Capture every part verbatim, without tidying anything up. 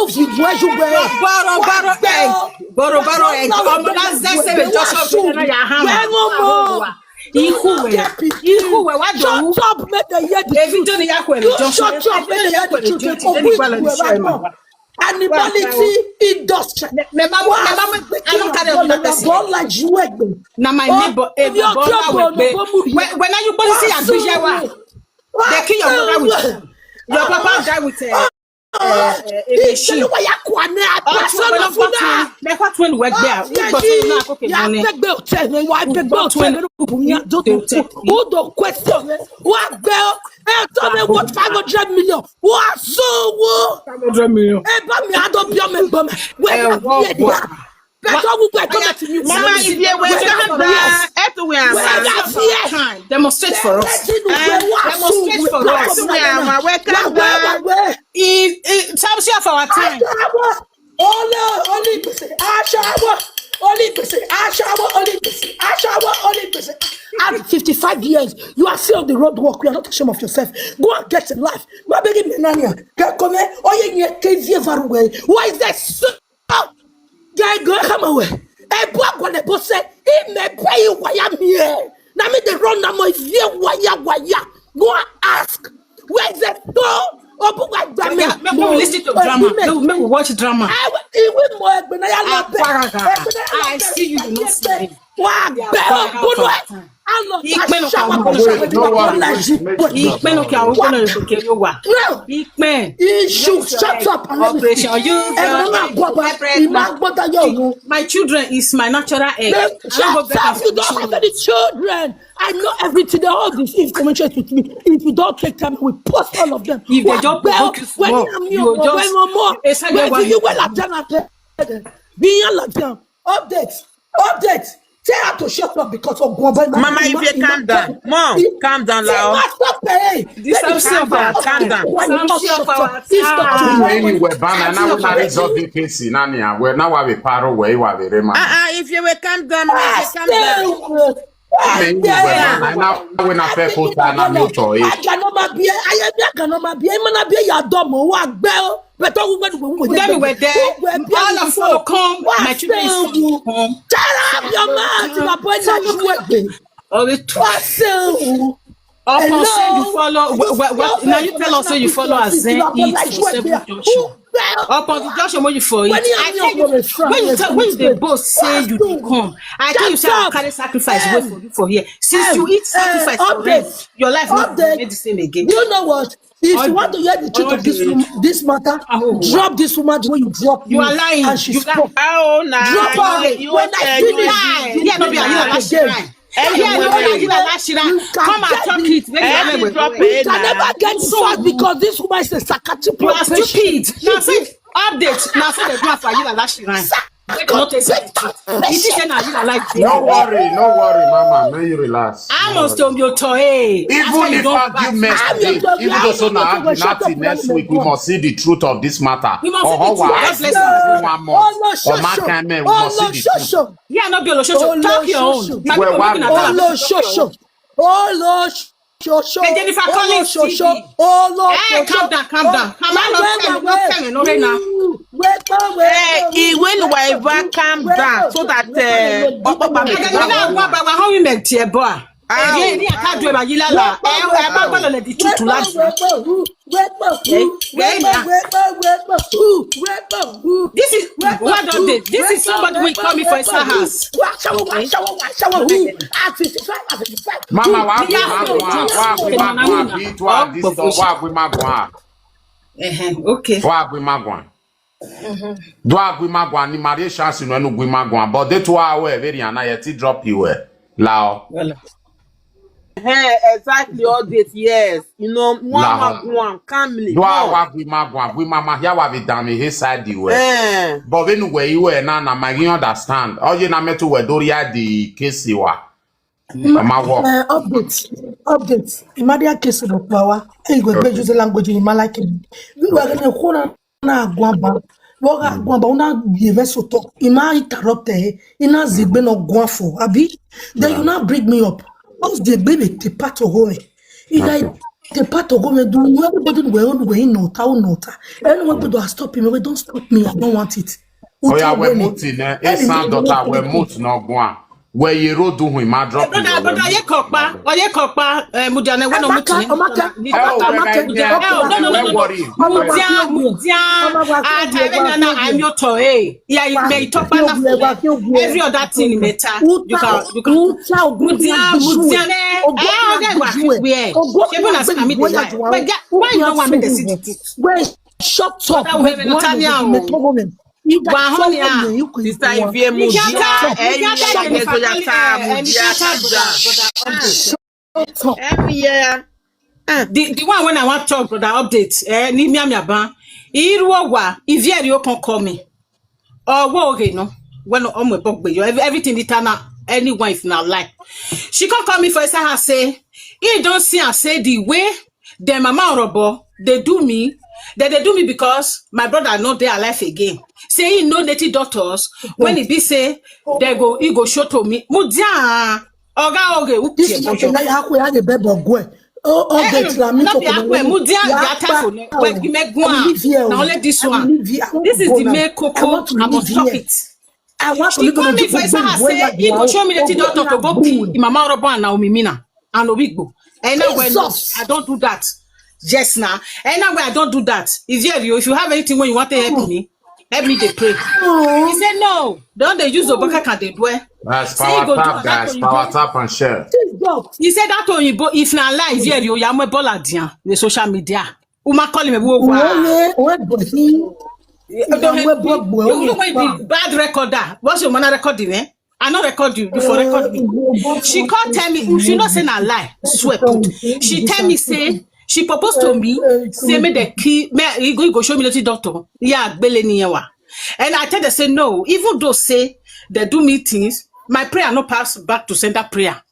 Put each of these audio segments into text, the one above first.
Ovi waju we. Baro baro eh. Baro baro eh. Ọmọ na zese be Joshua be na ya hama. Ihu we. Ihu we wa do. Shut up, make they hear the truth. Ebi to ni ya kwe Joshua. Shut up, make they hear the truth. Obi we wa. Animality industry. Me mama, me mama, I don't carry another person. Bola Juegbe. Na my neighbor, eh, Bola Juegbe. When, when are you going to see Abuja? They kill your mother with your papa die with a, a, a machine. They what when work there. Who got to know? Okay, money. Who got when? Who don't question? What bell? Eh, tell me what five hundred million. What so? Five hundred million. Eh, but me, I don't be on me, but me. Where you are? But all we go to me. Mama, if you were to have that, everywhere, demonstrate for us. Demonstrate for us. Everywhere, we come down. In, in terms of our time. Only, only person. Ashawa. Only person. Ashawa. Only person. Ashawa. Only person. At fifty-five years, you are still on the road walk. You are not ashamed of yourself. Go and get a life. My baby, Melania, get come here. Oh, yeah, yeah, K V F R way. Why is that so? Guy, go come away. Ebo agwale bo se, he may pay you waya me. Na me dey run na mo ye waya waya. Go and ask. Where is the store? Obu wa gba me. Make we listen to drama. Make we, make we watch drama. I will, he will more egbe na ya love. I see you, you know, see me. Wa be o bunu e. Ikpe no ka, ikpe no ka, ikpe no ka, ikpe no ka, you wa. No. Ikpe. You should shut up and let me speak. Operation, you. My children is my natural heir. Shut up, you don't have any children. I know everything. All this information with me. If you don't take time, we post all of them. If they don't provoke you small, you will just more. Where do you well at them? Being like them. Update. Update. Tell her to shut up because of Gwamba. Mama, if you calm down. Mom, calm down, Lao. This is calm down, calm down. Anyway, Bana, now we resolve the case. Nani, we now we paro we wa we rema. Ah, ah, if you will calm down, Mama, if you calm down. Anyway, Bana, now we na fair post and I'm your choice. I cannot be. I am. I cannot be. I am not be. Ya domo wa gbe o. But who went, who went, who went there? All of you come. My children is come. Shut up your mouth, my boy. Now you went there. Oh, we trust you. Upon say you follow, now you tell us say you follow as Zen eat for seven junction. Upon the junction when you for it, I tell you, when you tell, when you dey boast say you dey come, I tell you say I carry sacrifice wait for you for here. Since you eat sacrifice for rent, your life no go remain the same again. You know what? If you want to hear the truth of this woman, this matter, drop this woman the way you drop me. You are lying. And she spoke. Drop her. When I finish, yeah, no be Ayila Lashira. Yeah, no be Ayila Lashira. Come and talk it. You can never get fat because this woman is a psychiatric patient. You are stupid. Now say update. Now say they do for Ayila Lashira. Make no take sense. If you say na you like this. No worry, no worry, Mama. May you relax. I must tell you to, hey. Even if argument dey, even though so na argument next week, we must see the truth of this matter. We must see the truth. One more. Or my kind men, we must see the truth. Yeah, no be Oloshoso. Talk your own. Oloshoso. Oloshoso. Shosho. Hey, Jennifer Collins T V. Hey, calm down, calm down. Calm down, no tell me, no tell me, no rain now. Hey, Iwenuwa Eva, calm down so that, uh, Papa may. How we make tear boy? Hey, hey, I can't do it, but you la la. Eh, eh, Papa, let the truth to last. This is what don't they? This is somebody will call me for his house. Mama, wa gwi magwan, wa gwi magwan, wa gwi magwan. Eh, okay. Wa gwi magwan. Do a gwi magwan ni Maria chance no no gwi magwan, but they to our very and I ti drop you eh. Lao. Hey, exactly all this, yes. You know, one calmly. Do a wa gwi magwan, gwi mama here wa be damn he side the way. But when we were na na my understand. All you na me to we do ya the case you are. Mama walk. Uh, update, update. Imadia case of power. Hey, go be use language in Malaki. We were gonna corner na gwamba. Woga gwamba una give us to talk. Ima interrupt eh. Ina zigbe no gwan for. Abi. Then you now bring me up. Once the baby the part of home. If I The part of government do, everybody we own, we in nota, we nota. Anyone go to stop him, we don't stop me. I don't want it. Oya, we mute in eh. Son daughter, we mute no go on. We ye road do him, my drop. Brother, brother, ye kokpa, or ye kokpa, eh, Mudiane, we no mute. Amaka, Amaka, Oh, Amaka, no, no, no, no. Mudia, Mudia, ah, Tyrena, I'm your toy. Yeah, you may talk about every other thing in matter. You can, you can. Mudia, Mudia, eh, where? She be na scam me the life. But why you don't want me to see the truth? Shut up. That woman, Tanya, woman. Sister Ivie Mudia, eh, you are here so your time, Mudia. Every year. The, the one when I want talk, brother, update. Eh, ni mi ami aban. Iru owa, Ivie Rio can call me. Oh, wo okay, no. When omo bogbe yo, everything the tana, anyone if na lie. She can call me for her say, he don't see and say the way the mama Orobo, they do me, that they do me because my brother not there alive again. Say he know native doctors, when he be say, they go, he go show to me. Mudia, oga oge, This is not a lie. How could I be bebo gwe? Oh, oh, get la me no be akwe. Mudia, the attack on it. When you make one, na only this one. This is the main coco. I must stop it. I want to She call me for his house, say he go show me the doctor to go pee in Mama Orobo and Naomi Mina and Obigbo. And now when I don't do that, yes now. And now when I don't do that, is here you. If you have anything when you want to help me, help me. They pray. He said no. Don't they use Obaka can they do it? That's power tap, guys. Power tap and share. He said that Oyibo, if na lie, is here you. Yamwe Bola Dian, the social media. Uma call him a wo wa. Oye, oye, but he, You know, you know when the bad recorder. What's your man recording, eh? I not record you before record me. She can't tell me. She not say na lie. Swear put. She tell me say she proposed to me. Say me the key. Me he go, he go show me the doctor. Yeah, gbele ni wa. And I tell her say no. Even though say they do meetings, my prayer not pass back to sender prayer.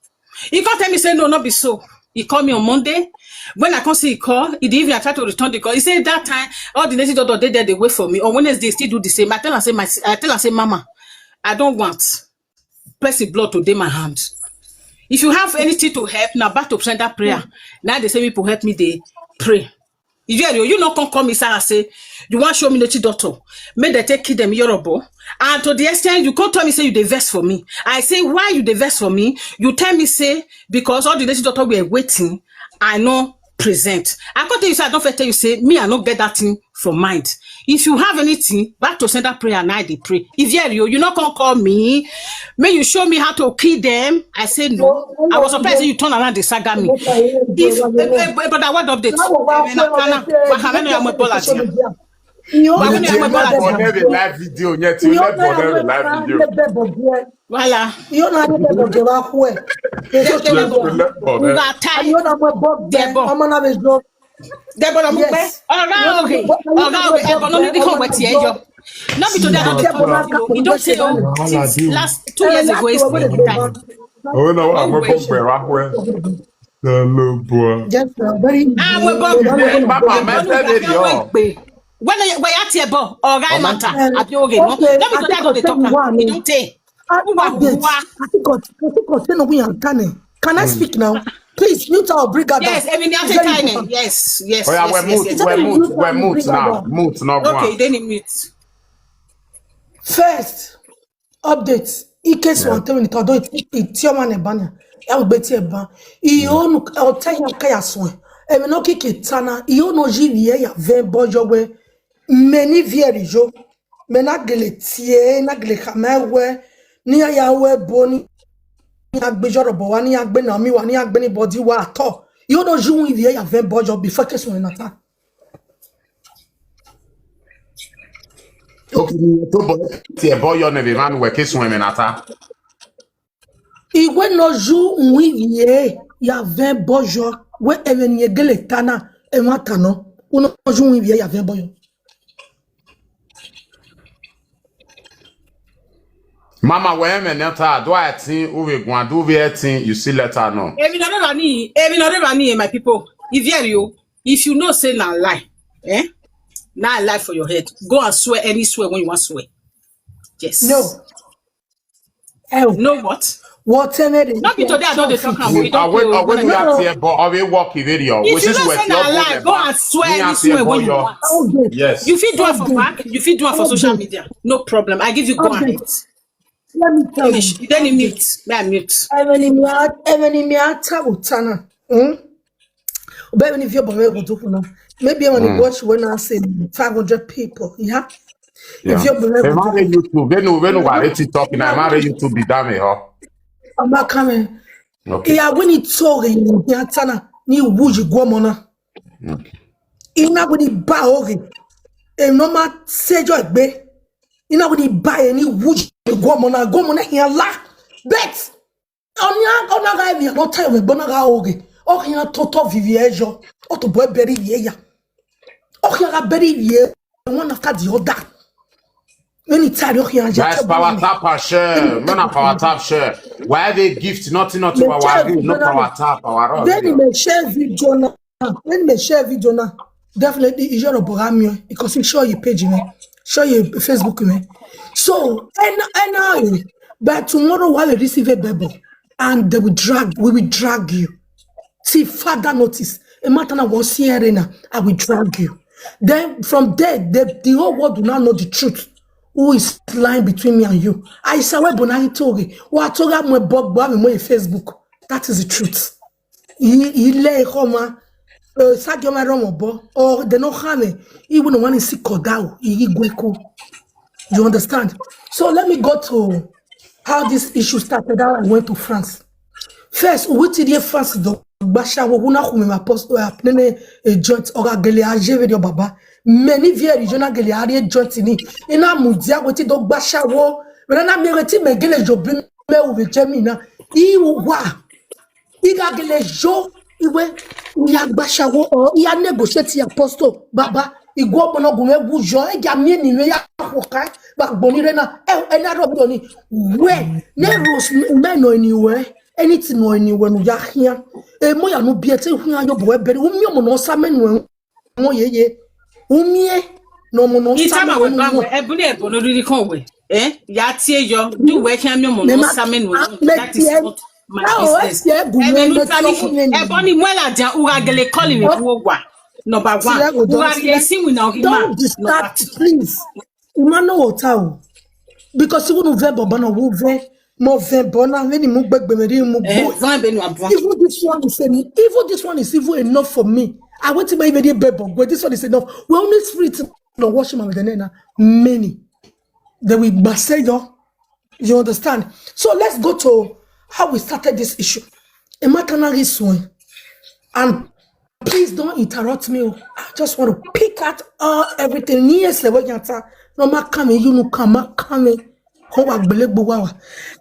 He can't tell me say no, not be so. He called me on Monday. When I can't see he call, he didn't even try to return the call. He said that time all the native doctor they there they wait for me. On Wednesday, he still do the same. I tell her say my, I tell her say, Mama, I don't want person blood to dey my hand. If you have anything to help, now back to sender prayer. Now they say people help me, they pray. If you you not come call me, sir, I say you want show me native doctor. Make they take kill them Yoruba. And to the extent you can't tell me say you dey vex for me. I say why you dey vex for me? You tell me say because all the native doctor were waiting, I no present. I can't tell you say I don't fit tell you say me I no get that thing for mind. If you have anything, back to sender prayer and I dey pray. If you you you not come call me, may you show me how to kill them. I say no. I was surprised you turn around the saga me. If eh, eh, eh, brother, what update? Eh, na kana, wa ka meno ya mo bola dia. Wa ka meno ya mo bola dia. Live video yet. You live for the live video. Voilà. You know, I don't know what they were who. Nga tai. You know, my book. Debo. I'm on a job. Debo na mo pe. Ọ̀gá oge. Ọ̀gá oge. Ebo no ni ko weti eyo. No be today I don't talk to you. You don't say oh since last two years ago is the time. Oh no, I'm a big bear. Hello, boy. Yes, sir. Very. Ah, we bo. Papa, man, tell me yo. When you were at your bo, ọ̀gá matter. Abi oge no. No be today I don't talk. You don't take. Update. I think God, I think God, say no, we are can. Can I speak now? Please mute our bring her down. Yes, I mean, It's that's very time. Important. Yes, yes. Oh yeah, yes, we're yes, mute, yes. we're mute, we're mute now. Mute, not Okay, one. Then you mute. First update. In case one thing, although it's it's your man a banner. I will bet you a ban. You own hotel ya kaya swan. I mean, no kick it tana. You know, G V A ya ven bojo we. Many very jo. Me na gele tie, na gele kama we. Ni ya we boni. Ni agbe joro bo wa, ni agbe na mi wa, ni agbe ni body wa at all. You know, G V A ya ven bojo before case one attack. Okay, to boy, tie boy, your name man we case women attack. Igwe no ju nwi ye ya ven bojo we even ye gele tana e ma tano. Uno ju nwi ye ya ven bojo. Mama, where me neta do I think who we go and do we thing you see letter no. Ebi na reba ni, ebi na reba ni, my people. If you you, if you know say na lie, eh? Na lie for your head. Go and swear any swear when you want swear. Yes. No. Oh, No what? Whatever they Not be today I don't dey talk am. We I don't wait, pay I o. wait. No, We no. are here, but I will work a video. If Which you is don't with say your na lie, problem. Go and swear Me, I anywhere say, when you boy, want. Okay. Yes. You fit do am for Okay. back. You fit do am for social Okay. Media. No problem. I give you go Okay. Ahead. Let me tell you. Finish. Then you mute. Me I mute. Emily Mia, Emily Mia Tabutana. Hmm? But even if you're born with now, maybe when you Mm. watch when I say five hundred people, yeah. If Yeah. you're born Ẹ with má rí YouTube. Bẹ́ẹ̀ni, bẹ́ẹ̀ni, wà á rí TikTok náà. Ẹ má rí YouTube dá mi hàn. I'm not coming. Okay. Yeah, when he told you, Yatana, ni wuji guamona. Okay. Ina when he ba oge. E no ma sejo egbe. Ina when he ba e ni wuji guamona. Guamona here la. Bet. Onya ona ga vi no te we gbona ga oge. O ya toto vivi ejo. O to boy beri ye ya. O ya ga beri ye. One after the other. When it's tired, o ya Guys, power tap and share. Men are power tap share. Why they gift nothing, nothing, Me our share view, no video power now. Tap, our own Then video. Me share video now. Then me share video now. Definitely, you should have me because you show your page, man. Show your Facebook, man. So, and and now, but tomorrow while you receive a bebo, and they will drag, we will drag you. See further notice. A matter now was here, and I will drag you. Then from there, the, the whole world will now know the truth. Who is lying between me and you? I say we bonari toge. Wa toga mo bogbo mi mo Facebook. That is the truth. He he lay homa. Uh, Sagio ma romo bo. Or they no hame. He wouldn't want to see Kodao. He gweko. You understand? So let me go to how this issue started. How I went to France. First, we to the France do gbashawo wuna kume ma post uh, nene a joint or a gele ajeve do baba. Many via regional gele are joint ni. Ina mudia weti do gbashawo. When I me weti me gele jobi me uve jemina. Iwa. Iga gele jo iwe ya gbashawo or ya negotiate ya posto baba. Igwo bono gume gujo e ga mi ni we ya hokai ba gboni rena e e na robo ni we ne ros me no anywhere anything no anywhere no ya hia e mo ya no bi e te hu ya yo bo e beri umi omo no sa me no mo ye ye umi e no mo no sa Itama me we no ba mo we. Ebuni ebo no riri kan we. Eh? Ya tie yo. Do we can me mo me no ma sa me no. ah, me That is tie not my ah o e business. tie gu me Ebenu me tani. tie gu me ni Eboni mwela dia ura gele calling me wo wa. Number Tire one. go don Ura tire. ye sin we na hima. Don't Number distract, two. Please. Imano hotel. Because you wouldn't ve baba no wo ve mo ve bona ve ni mu gbegbe me ri mu Eh, bo. Van Benu Abua. Even this one is en- even this one is even enough for me. I went to my very bebo. But this one is enough. We only spirit no wash him with the name. Many. They will say yo. You understand? So let's go to how we started this issue. A matter now is one. And please don't interrupt me. Oh. I just want to pick out all everything. Ni ese we yata. No ma kame you no kama kame. Ko wa gbele gbo wa wa.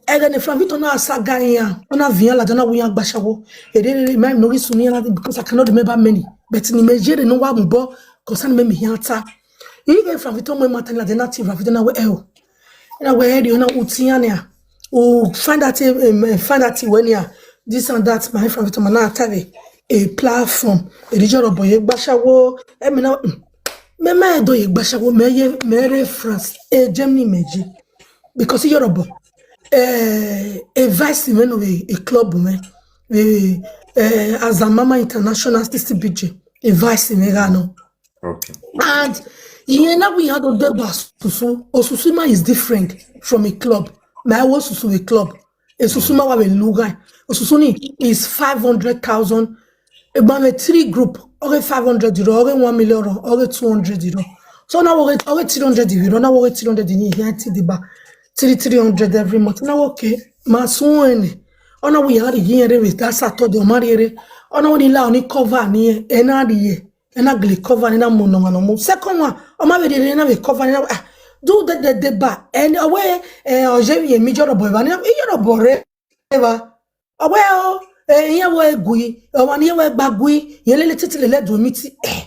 Ege ne Flavito na saga ya. Ona via la jana we yan gbashawo. E de de ma no risu mi na because I cannot remember many. But ni me jere no wa mbo concern me mi yata. Even Flavito mo matter la jana ti Flavito na we e o. Na we e de na utianya. O find out um, find out when ya this and that my friend to mana tave a platform. E di joro boy gbashawo. E mi na me me do ye gbashawo me ye me re France e Germany meji because Europe eh a vice me no a club me eh as a mama international sixty B J a vice me ga no. Okay. And you know we had to do susu. Osusuma is different from a club. My was susu a club. A susuma wa we lugai. Osusuni is five hundred thousand. About a three group, okay, five hundred euro, okay, one million euro, okay, two hundred euro. So now we get okay three hundred euro, now we get three hundred in here, the bar, three three hundred every month. Now okay, my son. Ona we had a year with that Saturday, Mariere. Ona we la only cover ni another year. Ena gli cover ni na mo no no mo. Second one, o ma be de na be cover ni na ah, do the the the ba. And away eh o je ye mi joro boy ba ni na e joro boy re ba. Away o eh ye we gui, o ma ni we gba gui, ye le le titi le le do mi ti eh.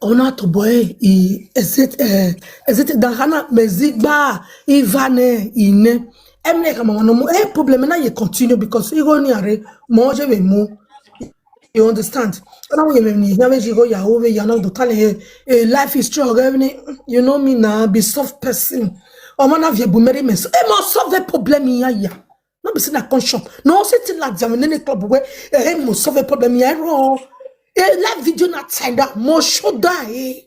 Ona to boy e ezet eh ezet da hana mezigba ivane ine. Emne kama no mo eh problem na ye continue because igo ni are mo je be mo. You understand? Now you may never go Yahweh, you know, to tell you a life is strong. You know me now, be soft person. O mana vie bu meri mes. E mo solve problem ya ya. No be say na come shop. No say till like Germany club where eh mo solve a problem here. Oh, eh, live video na tied up. Mo show that eh.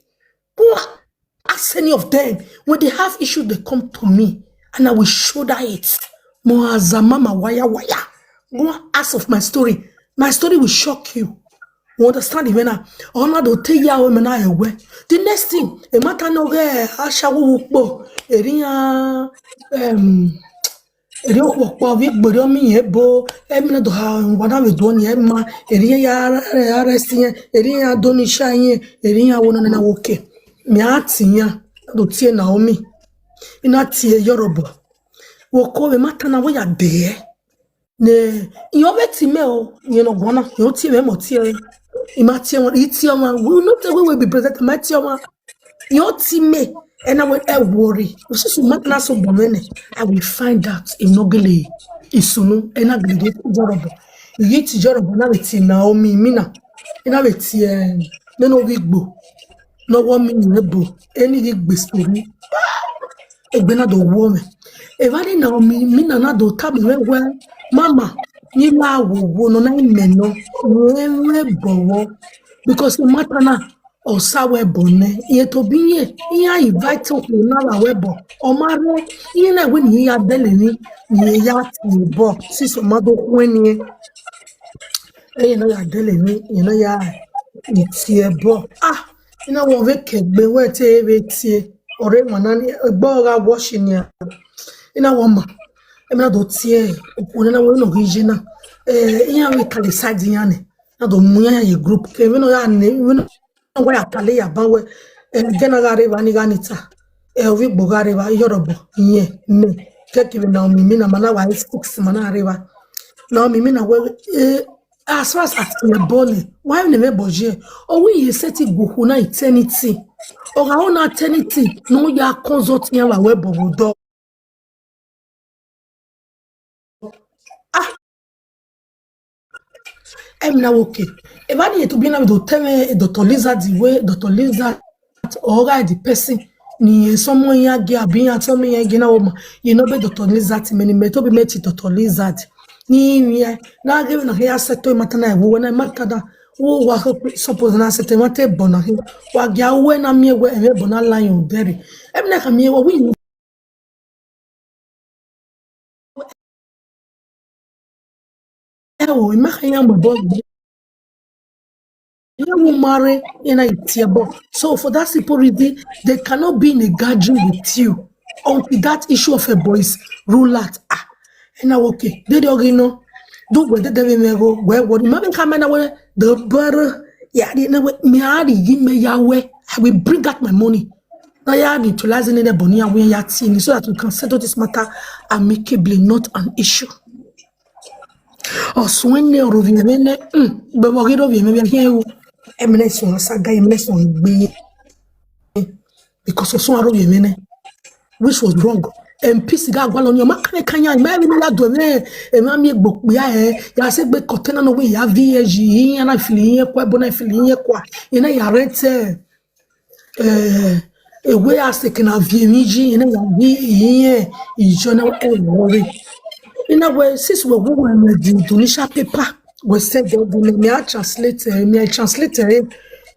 Go and ask any of them when they have issue. They come to me and I will show that it. Mo azama ma waya waya. Go and ask of my story. My story will shock you. You understand the winner? Ona do te ya o mena ewe. The next thing, e mata no ge ashawo wupo. Eriya um eri okpo vi gbori omi yen bo. Emina do ha ngwana we do ni ema. Eriya ya arrest yen. Eriya do ni sha yen. Eriya wo na na woke. Mi ati ya. Do tie Naomi. Ina tie Yoruba. Wo ko we mata na wo ya de. Ne, iyo ve ti me o, iyo no gwana, iyo ti me mo ti e. Ima ti e wan, iti e wan, we no te we we be present, ma ti e wan. Iyo ti me, and I will e worry. We should not na so bomene. I will find out in nogele isunu, and I will do jorobo. Iyi ti jorobo na we ti Naomi mina. Ina we ti e, no no we gbo. No wo mi ni bo. Eni gi gbe story. Egbe na do wo me. Eva ni Naomi mina na do tabi we we. Mama, ni la wo wo no na ime no. We we bo wo. Because the matter na osa we bo ne. Iye to bi ye. Iya invite o na la we bo. O ma re. Iye na we ni ya dele ni. Ni ya ti bo. Si so ma do kwe ni. Eye no ya dele ni, you know ya itie bo. Ah, ina wo ve kegbe we te ve tie. Ore manani gbo ga washi ni. Ina wo ma. E mi na do tie. Oku na wo no gije na. Eh, iya we kale sadi ya ne. Na do mu ya ye group. Ke we no ya ne, we no wa ya kale ya ba we. Eh, gena ga re ba ni ga ni ta. Eh, ovi gbo ga re ba Yoruba. Iye, me. Ke ki Naomi mina mana wa six mana re ba. Naomi mina we eh as far as at the bone. Why you never boje? O we ye set it go na eternity. O ga ona eternity. No ya consult ya wa we bobo do. Ah, em na okay. Eva ni to bi na do teme Doctor Lizard the way Doctor Lizard or the person ni someone ya ge abi ya someone ya ge na wo ma. You know be Doctor Lizard many me to be met Doctor Lizard. Ni ni ya na ge na ya seto mata na wo na mata da. Wo wa suppose na seto mata bo na he. Wa ge we na mi we e bo na lion dere. Em na ka mi wo we Ewo, ima ka ya mo bo. Ewo mare ina itie bo. So for that simple reason, they cannot be in a gathering with you until that issue of a boys rule out. Ah, ina okay. They don't know. Do we the devil me go we what? Mama come na we the bar. Yeah, they know me are the me ya we. I will bring out my money. Na ya neutralize ni de boni ya we ya ti ni so that we can settle this matter amicably, not an issue. Oswene orovi mene, mm, be mo giro vi me bien o. Emene so saga, emene so gbe. Because osun aro vi mene, which was wrong. And peace ga gwa lo ni o ma kan kan ya, me mi la do me, e ma mi gbo pe ya e, ya se gbe container no we ya V A G, ya na fili yen kwa, bo na fili yen kwa. Ina ya rent eh. Eh, ewe ase kena vie mi ji ina ya vi iye ijo na e worry. Ina we sis we wo we me di Indonesia paper. We said the woman me I translate eh, me I translate eh.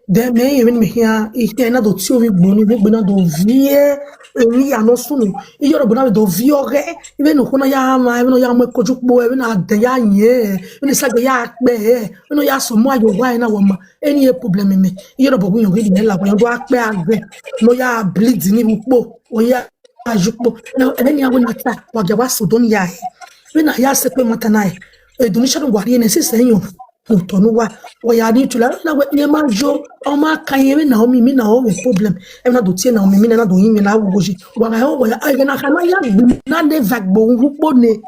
Then me even me here, if you na do ti ovi gbo ni, we gbo na do vie, eh, mi ya no sunu. Iyo ro gbo na do vie ore, even no na ya ma, even no ya mo koju po, even na de ya ye, even sa de ya pe, even no ya so mo ayo wa na wo ma. Any problem me. Iyo ro gbo yan gidi la, yan do ape agbe. No ya bleed ni po. O ya ajupo. No, any awo na ta, wa ge wa so don ya. We na ya se pe mata na. E do ni sha do wa ri ne se se yan. Mo to no wa. Wa ya ni tula na we ni ma jo. O ma kan ye na o mi mi na o we problem. E na do tie na o mi mi na do yin mi na wo ji. Wa ga o wa ya, e na ka na ya gbi na de vagbo wu po ne.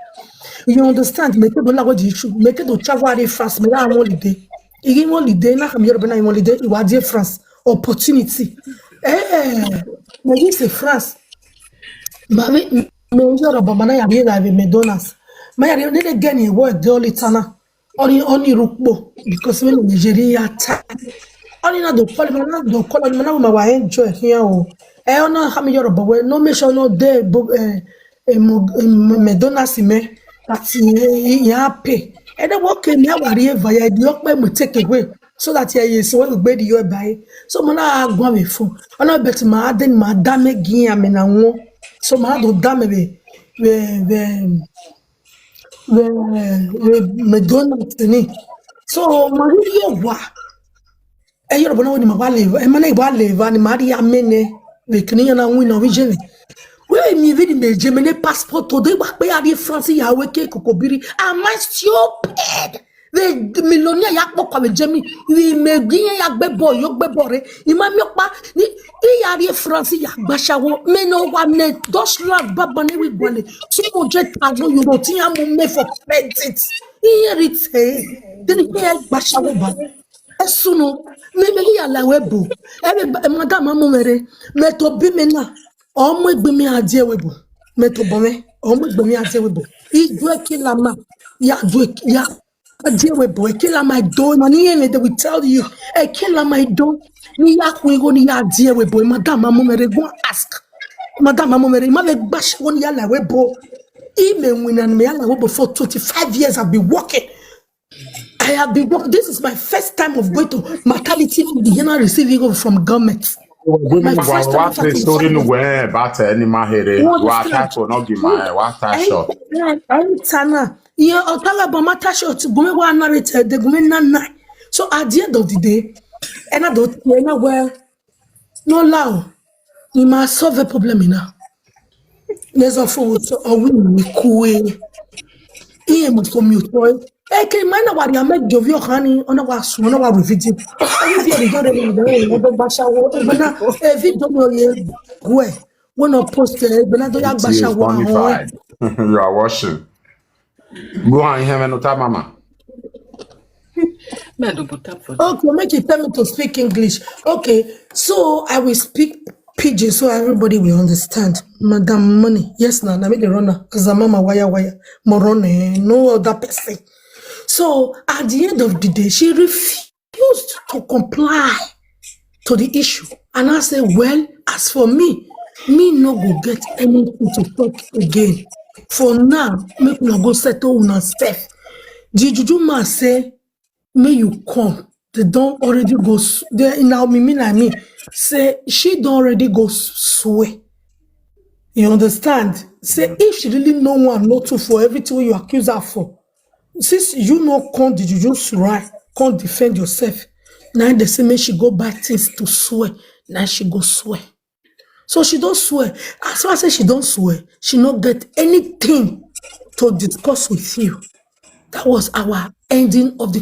You understand? Me ke do la wo di issue. Me ke do travel fast. Me la mo holiday. Igi holiday na kam Yoruba na holiday. Iwa di France. Opportunity. Eh, me yi se France. Ma me me Yoruba mana ya bi la be McDonald's. Ma ya de de gani wo de olitana. Oni oni rukpo because we Nigeria ta. Oni na do call mana do call mana ma wa enjoy here o. Eh, ona kam Yoruba we no make sure no de bo eh eh, mo- eh, mo- McDonald's me. That he, he, he happy. And then what came here, what he ever, he do up my take away. So that he is so well, baby, you buy. So, man, I go on phone. And I bet my, then my dame again, I mean, I won't. So, my, do dame, we, we, we, we, we don't know. So, my, you what? Ẹ yọrọ bọ na woni ma wa le, ẹ ma na wa le va ni Maria mene, we kini yana win na vision. We mi vi ni me je me ne passport to de wa pe a di France ya we ke kokobiri. Am I stupid? The millionaire ya poko we je mi, we me gbi ya gbe bo, yo gbe bo re. I ma mi opa ni i ya ri France ya gba shawo. Me no wa me Deutschland baba ni we gwale. Two hundred thousand euro ti ya mo me for credit. I ya ri te. Then i ya gba shawo ba. Esuno, me me ya la webo. Ebe madam amo mere, me to bi me na. Omo egbe mi adie webo. Me to bo me. Omo egbe mi adie webo. Ijo ekila ma. Ya jo ek-, ya adie webo. Ekila ma do, money, and they will tell you. Ekila ma do. Ni ya kuigo ni ya adie webo. Madam amo mere, go ask. Madam amo mere, ma me gba shawo ni ya la webo. I me win and me ya la webo for twenty-five years I've been working. I have been working. This is my first time of going to maternity to begin receiving from government. My first time. What is story no where about any mahere? What is that? What not give my what I shot. I'm Tana. Yeah, Otala Bamata shot. Gume wa narrated. The Gume na na. So at the end of the day, and I don't, you know, well, no lao. You must solve the problem enough. There's a fool. So are we? Iye must commute, boy. Eke mana wa ya me jovio hani, ona wa su, ona wa revidi. Ayi fi eri jore ni de, o do gba shawo, e bana, e video no ye gwe. Won no post e bana do ya gba shawo. You are watching. Go on, hear me no time, mama. Me, I don't put up for. Okay, make you tell me to speak English. Okay, so I will speak Pidgin so everybody will understand. Madam Money, yes, now, I made the runner. As a mama, wire, wire, Moroni, no other person. So at the end of the day, she refused to comply to the issue. And I say, well, as for me, me no go get anything to talk again. For now, make una go settle una self. The juju man say, may you come. They don't already go. They now me, me like me say she don't already go swear. You understand? Say if she really know one, not two for everything you accuse her for. Since you no come, did you just right? Come defend yourself. Now they say, may she go buy things to swear. Now she go swear. So she don't swear. As far as she don't swear, she not get anything to discuss with you. That was our ending of the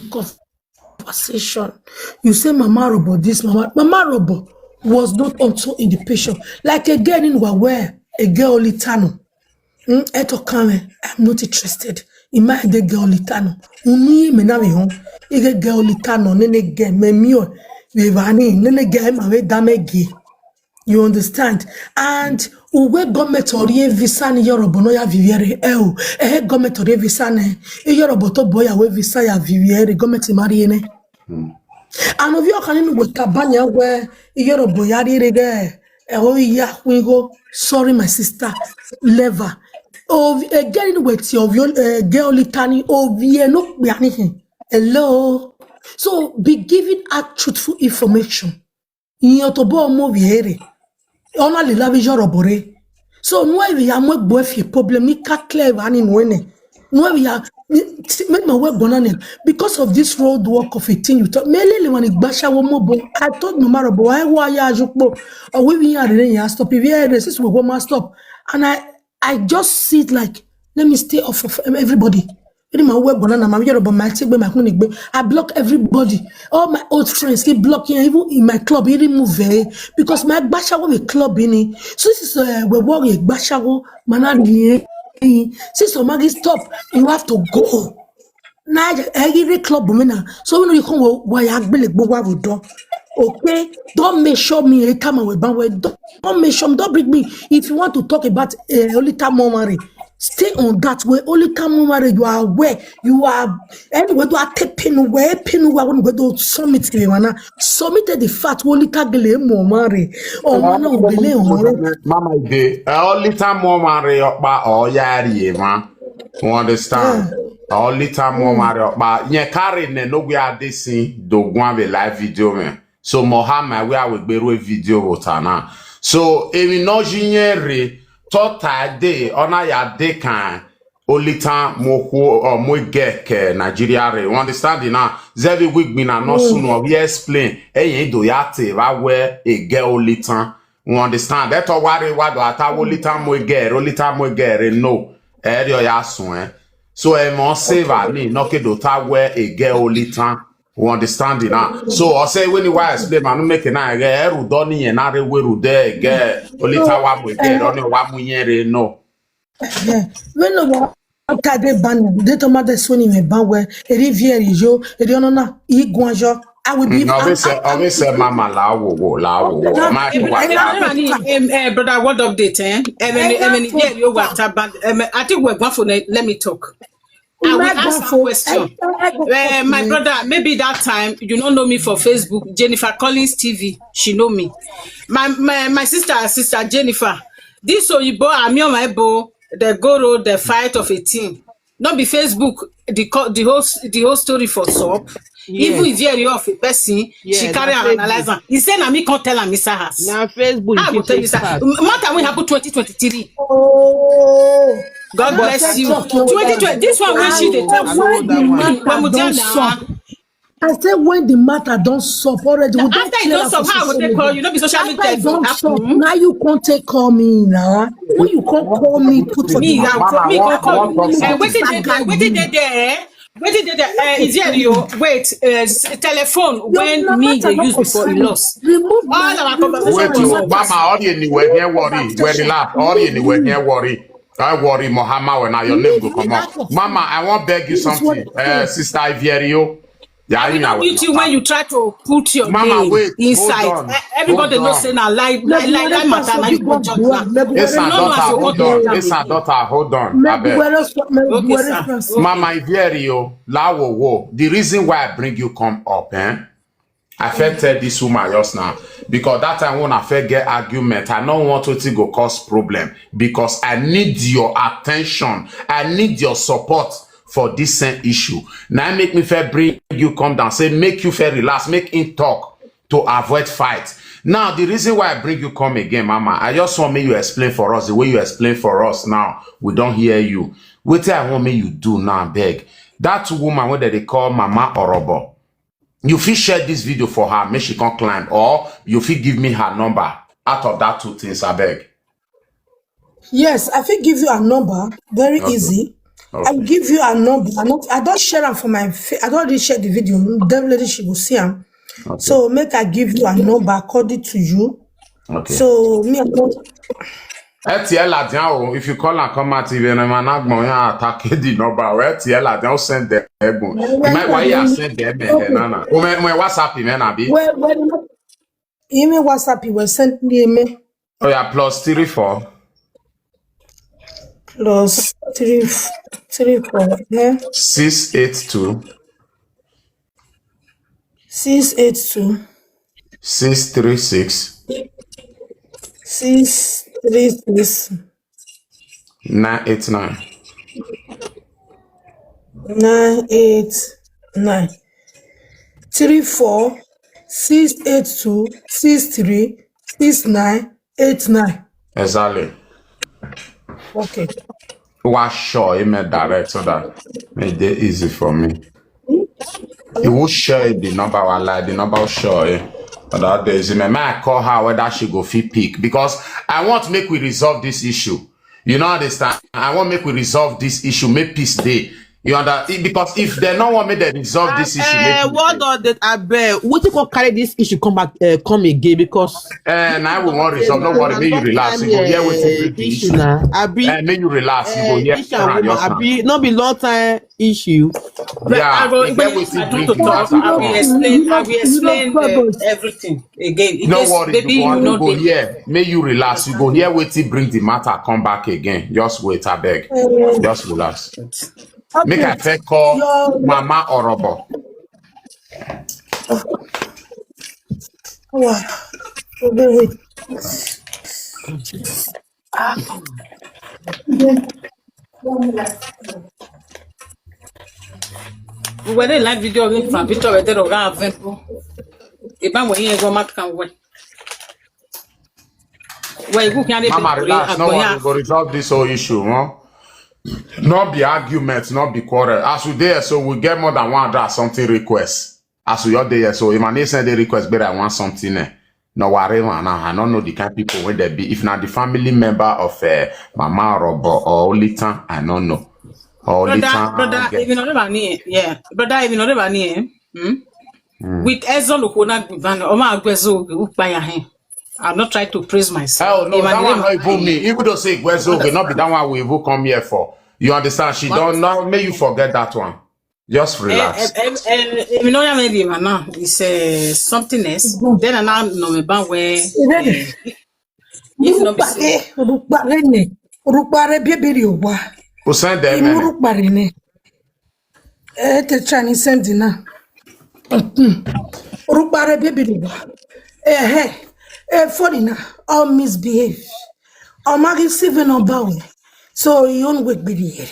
conversation. You say Mama Robo, this Mama, Mama Robo was not also in the picture. Like again in Wawe, a girl Litano. Mm, eto kame, I'm not interested. Ima ege girl Litano. Unu me na me hon. Ege girl Litano, nene ge me mio. We vani, nene ge ma we dame ge. You understand? And uwe government ori visa ni Yoruba no ya viviere. Eh, eh, government ori visa ne. E Yoruba to boya we visa ya viviere. Government mari ne. And of your kanin with Tabanya where Yoruba ya rire. Eh, oh, yeah, we go. Sorry, my sister. Lever. Of again with your uh, girl Litani. Oh, yeah, no, we are anything. Hello. So be giving out truthful information. Iyan to bo mo viere. Ona le la vision robore. So no e ya mo gbo fi problem ni ka clear va ni no ene. No e ya me ma we gona ne because of this road work of a thing you talk. Me le le wani gbasha wo mo bo. I told Mama Robo, why why ya jupo? O we wi ya re ya stop. If you are resist we go ma stop. And I I just see it like let me stay off of everybody. Any man who wear banana, my yellow, but my take my money. I block everybody, all my old friends. He block here, even in my club, he remove it because my bashawo with club in it. So this is uh, we worry bashawo manali. Since so Maggie stop, you have to go. Now every club women are so when you come why I believe what we do. Okay, don't make sure me a time we ban we don't make sure don't bring me if you want to talk about uh, only time memory. Stay on that way. Only time memory you are aware. You are anyway do I take pin away, pin away when we do submit me mana. Submit the fact only tagele memory. Oh mana obele on. Mama de. Only time memory okpa o yari ma. You understand? Only time one marry up, but yeah, carry ne no we are this thing. Do go have a live video, man. So Mohammed, we are with Beru video water now. So emi no jinyere tota de ona ya de kan olitan mo ko mo ge ke Nigeria re. You understand it now? Zevi wig me na no soon we explain. Eyin do ya te va we e ge olitan. You understand? That all worry what do ata olitan mo ge, olitan mo ge re no. Eri o ya sun eh. So e mo save ani no ke do ta we e ge olitan. You understand it now? So I say when you explain, man, make it now. Eru doni and are we ru de ge olitan wa mo ge oni wa mu yere no. When no one after they ban, they told me this one in a ban where a rivier is yo, a no na iguanjo. I will be. No, we say, oh, we say, Mama, la wo wo, la wo wo. My Eh, brother, what update? Eh? Eh, many, eh, many, yeah, you were taban. Eh, I think we're going for let me talk. I will ask a question. Uh, my brother, maybe that time you don't know me for Facebook. Jennifer Collins T V, she know me. My my, my sister, sister Jennifer. This Oyibo, I'm your my bo. The go road, the fight of a team. Not be Facebook. The co- the whole s- the whole story for Sop. Even if you of a person, she Yes, carry na and analyze am. He say na me come tell am Mister House. Na Facebook. I go You tell you, take sir. part. Matter wey happen twenty twenty-three. Oh, God bless you. Talk your Twenty twenty. This one wey she dey talk. I know that one. When we dey now. I say when the matter don't stop already. We don't After you clear don't stop, for how I go social take call media. You? No be social After media. it don't stop, Hmm? Now you can't take call me now. When you can't call me, put for Me, the I call me, Mama, call call what- me. what- Eh, wetin dey there? Wetin dey there? Eh? Wetin dey there? Eh, is there you? Wait, uh, s- telephone when me dey use before e lost. Remove All our conversation Wait, was you, off. Mama, all you anywhere here worry. Where relax, all you anywhere here worry. I worry, Muhammad, when now your name go come up. Mama, I want beg you something. Uh, Sister Ivierio. Yeah, I you will know not mute you when you try to put your Mama, name wait, inside. hold on, Eh, Everybody hold know on. Say na lie, lie, lie, lie matter. Now you go judge now. It's her No, no, daughter, I hold forgot on. that. It's her daughter, hold on. I beg. Okay, sir. Mama Ivierio, Lawo Wo. The reason why I bring you come up, eh? I first tell this woman just now because that time when I first get argument, I don't want to go cause problem because I need your attention. I need your support for this same issue. Now make me fair bring you come down, say make you fair relax, make him talk to avoid fight. Now the reason why I bring you come again, Mama, I just want me you explain for us the way you explain for us now. We don't hear you. What I want me you do now, beg that woman what they call Mama Orobo. You fit share this video for her, make she come climb, or you fit give me her number. Out of that two things, I beg. Yes, I fit give you a number. Very easy. I will give you a number. I not. I don't share am for my. Fa- I don't really share the video. Definitely she will see am. So make I give you a number according to you. Okay. So me, I don't. Etiela Diao, if you call and come out, even a man agbon ya attack the number. Etiela Diao send the egbon. My why you send them eh, nana. Oh, my, my WhatsApp, man, abi. Well, well, email WhatsApp. You will send me email. Oh yeah, plus three four Plus three three four. Yeah. six eight two Six eight two six three six six three six nine eight nine. nine eight nine three four six eight two six three six nine eight nine. Exactly. Okay. Why sure email direct so that make it easy for me. It will share the number. I like the number will share. But that day is man, I call her whether she go fit pick because I want make we resolve this issue. You know understand? I want make we resolve this issue, make peace day. You understand? Because if they no want make they resolve this issue, Eh, make what peace are the abeg? Wetin come carry this issue come back, uh, come again? Because Eh, now we want resolve. No worry, make you relax. You go hear wetin bring the issue. Na abi Eh, make you relax. You go hear Isha woman just now. Abi no be long time issue. Yeah, I go, you get if wetin I bring don't the talk, matter I will come. Explain. I will You know explain troubles. uh, everything again. In No case worry, maybe you you go, know you go the here. May you relax. You go here. Wait till bring the matter come back again. Just wait, I beg. Just relax. Make I first call Mama Orobo. Wow. Okay, wait. Ah. Were they live video of him from picture where they don't have them. If I'm wearing a go mat can wear. Well, you can Mama, relax. No worry, we go resolve this whole issue, huh? Not be arguments, not be quarrel. As we there, so we get more than one hundred something requests. As we all there, so if I need send the request, better I want something. Eh. No worry, man. I don't know the kind of people when they be. If not the family member of uh, Mama Robo or Olitan, I don't know. Or Brother, Olitan, brother, okay. Even not about me, yeah. Brother, even not about me, eh? Hmm? Mm. With Ezra Lukuna Gubano, Oma Agwezo, Ukbaya, eh? I'm not trying to praise myself. Oh, no, that one not even me. Even though say Gwezo, okay, not be that one we even come here for. You understand? She don't know. May you forget that one. Just relax. Eh, eh, eh, eh, eh, you know, maybe now it's uh, something else. Then I now know me ban where. Eh, if not be so. Rukpare, rukpare ne, rukpare bebere wa. Usende Imu mene. Rukpare ne. Eh, te chani sendi na. Rukpare bebere wa. Eh, eh, eh, foreigner, all misbehave. Omagi seven on bow. So he own work be the.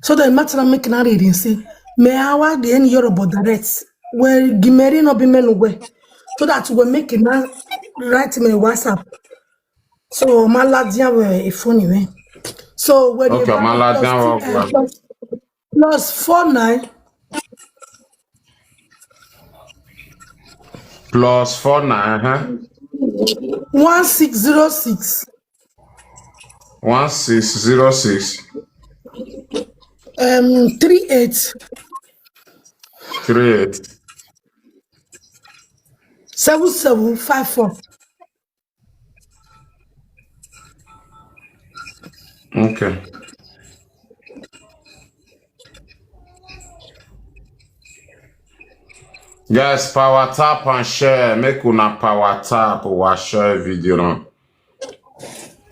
So the matter I'm making a reading say, may I want the any Yoruba direct. Well, Gimeri no be men away. So that we make him write me WhatsApp. So my lad, yeah, we if funny way. So when Okay, my lad, yeah, plus, uh, plus, plus four nine. Plus four nine, huh? One six zero six. One six zero six. Um, three eight. Three eight. Seven seven five four. Okay. Guys, power tap and share. Make una power tap or share video now.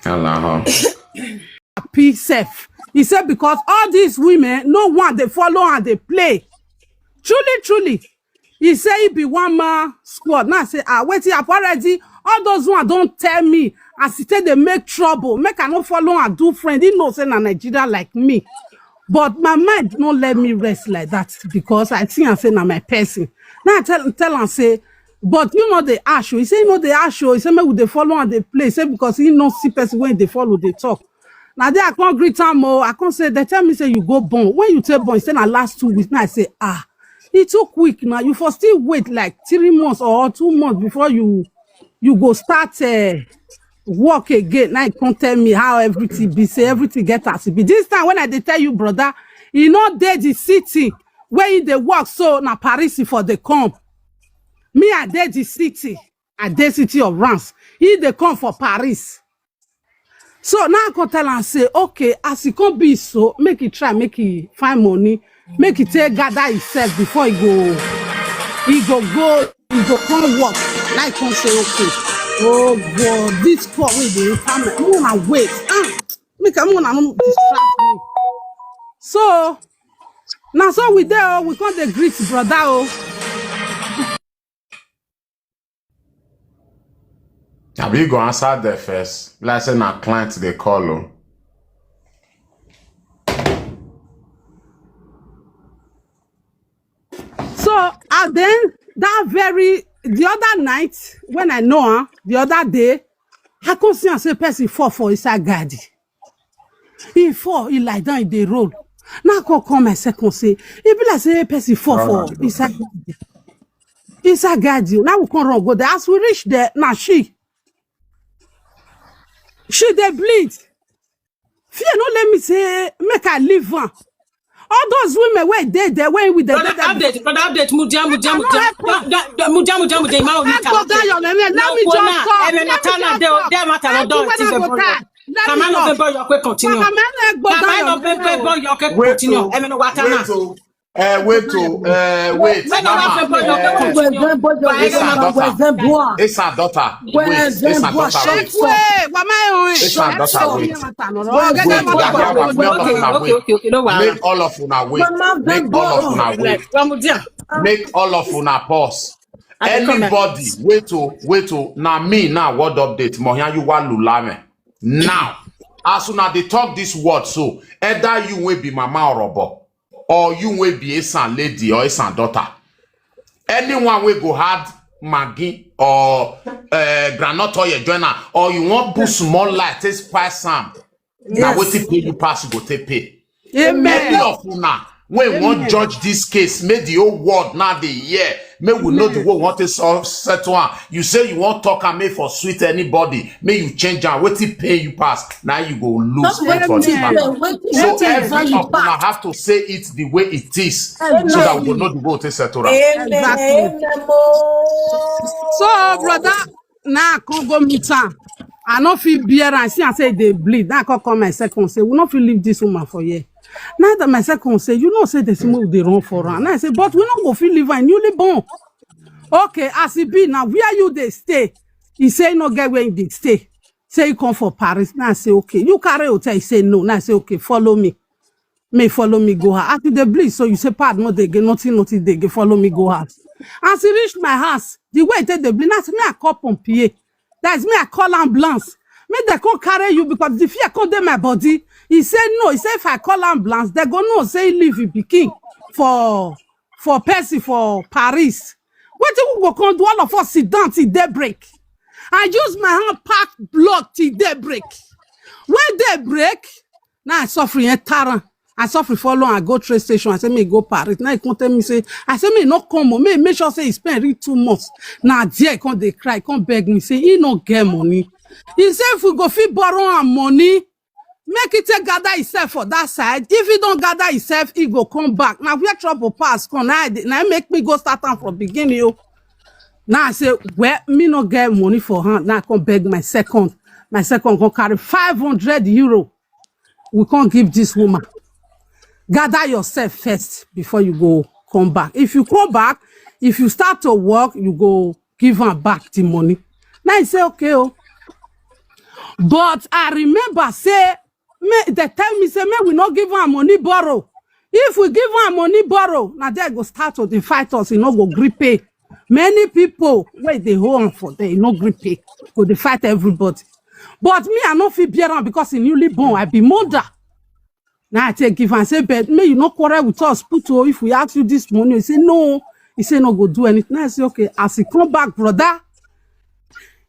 Hello. P self. He said because all these women, no one they follow and they play. Truly, truly. He say he be one man squad. Now I say, ah, wait, he have already. All those one don't tell me. As he say they make trouble. Make I no follow and do friend. He know say na Nigeria like me. But my mind not let me rest like that because I think I say na my person. Now I tell tell and say, but you know the ash. He say you know the ash. He say make we dey follow and dey play. He say because he no see person when they follow, they talk. Now there I can't greet am. Oh, I can't say they tell me say you go born. When you take born, he say na last two weeks. Now I say ah, e too quick now. You for still wait like three months or two months before you you go start uh, work again. Now you can't tell me how everything be. Say everything get as it be. This time when I dey tell you, brother, you know dey the city where you dey work. So na Paris for the come. Me, I dey the city. I dey city of France. He dey come for Paris. So now I go tell am say, okay, as he come be so, make he try, make he find money, make he take gather himself before he go, he go go, he go come work. Like come say, okay, oh God, this call wey dey come, I'm gonna wait. Ah, make I'm gonna no distract me. So now so we there, oh, we come dey greet brother, oh. Abi you go answer the first? Like say na client they call, oh. So and then that very the other night when I know her, the other day, I come see am say person fall for inside garden. He fall, he lie down, he dey roll. Now I come call my second say, e be like say person fall for inside garden. Inside garden. Now we come run go there. As we reach there, now she, she dey bleed. Fear no let me say make I leave am. All those women wey dey there, when we dey there. Brother update, brother update, mudia, mudia, mudia, mudia, mudia, mudia, ma onika. Go down your name. Let me just talk. Eme na tana de o, de ma tana do ti be boy. Kama no be boy, you can continue. Kama no be boy, you can continue. Eme no watana. Wait, oh. Uh, wait, oh, uh, wait, Mama, uh, it's her daughter. It's her daughter. Wait, it's her daughter. Wait, it's her daughter. Wait. Wait, wait, wait, wait, wait. Make all of una wait. Make all of una wait. Make all of una pause. Anybody, wait, oh, wait, oh. Now me now. What update? Mohian you wa lulame now. As soon as they talk this word, so either you will be Mama or Robo. or you wey be Esan lady or Esan daughter, anyone wey go add Maggi or uh, groundnut oil join am, or you wan put small light take spice am, na wetin pay you pass you go take pay. Any Amen. of una wey wan judge this case, make the whole world now dey hear, make we know the way we wan take so- settle am. You say you wan talk am make for sweet anybody, make you change am. Wetin pay you pass, na you go lose Not for this wetin matter. wetin So wetin every value of una pass. Have to say it the way it is, so that we go know the way to settle am. Amen. Exactly. Amen. Oh. So, brother, now I come go meet am. I no fit bear am. See, I say they bleed. Now I come call my second. Say we no fit leave this woman for here. Now that my second say, you know, say the smoke they run for her. Now I say, but we no go fit leave her newly born. Okay, as e be now, where you dey stay? He say no get where he dey stay. Say he come for Paris. Now I say okay. You carry hotel? He say no. Now I say okay, follow me. May follow me go house. As e dey bleed, so you say pad no dey again, nothing, nothing dey again. Follow me go house. As he reach my house, the way he take dey bleed, now me I call pompier. That's me I call ambulance. Make they come carry you because the fear come dey my body. He say no. He say if I call ambulance, they go know say he leave him pikin for for person for Paris. Wetin we go come do? All of us sit down till daybreak. I use my hand pack blood till daybreak. When daybreak, now I suffer in Taran. I suffer follow and go train station. I say me go Paris. Now he come tell me say, I say me no come o. Me make sure say he spend reach two months. Now there he come dey cry, come beg me say he no get money. He say if we go fit borrow am money, make he take gather himself for that side. If he don't gather himself, he go come back. Now where trouble pass come, now I dey- now make me go start am from beginning o. Now I say, well, me no get money for hand. Now I come beg my second. My second come carry five hundred euro. We can't give this woman. Gather yourself first before you go come back. If you come back, if you start to work, you go give her back the money. Now I say, okay, oh. But I remember say, me, they tell me say, me we not give her money borrow. If we give her money borrow, now they go start to dey fight us. You know, go gree pay. Many people where they hold on for there, you know, gree pay. Go dey fight everybody. But me, I no fit bear am because he newly born. I be mother. Now I take give and say, but me, you no quarrel with us. Put oh, if we ask you this money, you say no. He say no go do anything. Now I say okay. As he come back, brother,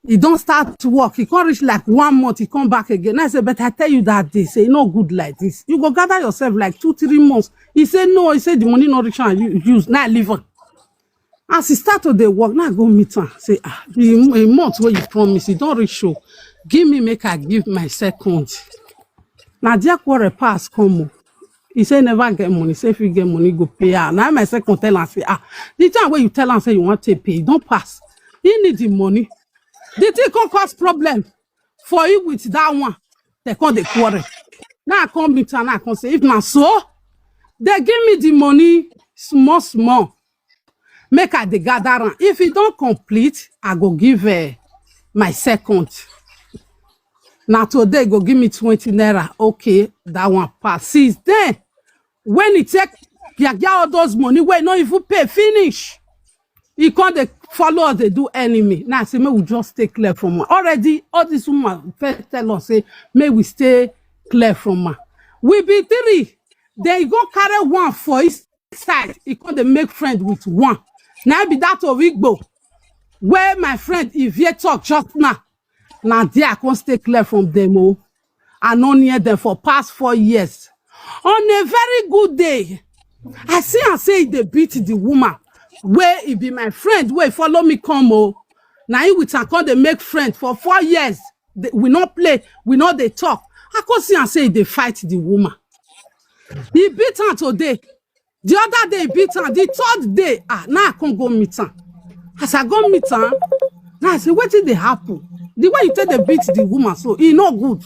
he don't start to work. He can't reach like one month. He come back again. I say, but I tell you that day, say no good like this. You go gather yourself like two, three months. He say no. He say the money not reach and you use. Now I leave on. As he start to dey work, now I go meet am. Say, ah, the m- a month where you promise, you don't reach show. Give me, make I give my second. Now their quarrel pass come. Oh. He say never get money. Say if you get money, go pay her. Now my second tell am say, ah, the time where you tell am say you want to pay, don't pass. He need the money. The thing can cause problem for you with that one. They come the quarrel. Now I come meet her. Now I come say, if not so, they give me the money small small. Make I dey gather am. If e don complete, I go give uh, my second. Na today go give me twenty naira. Okay, that one pass. Since then, when e take gbia gbia all those money wey no even pay finish, e come dey follow us dey do enemy. Now I say make we just stay clear from am. Already, all this woman first tell us say make we stay clear from am. We be three. Then e go carry one for his side, e come dey make friend with one. Na be that of Igbo where my friend Ivie talk just now. Na there I come stay clear from them. Oh, I no near them for past four years. On a very good day, I see and say they beat the woman where e be my friend wey follow me come. Oh, na him with am come dey make friend for four years. They- we no play, we no dey talk. I come see and say they fight the woman. He beat am today. The other day he beat am. The third day, ah, now I can't go meet am. As I go meet am, now I say, what did they happen? The way you take the beat the woman, so e no good.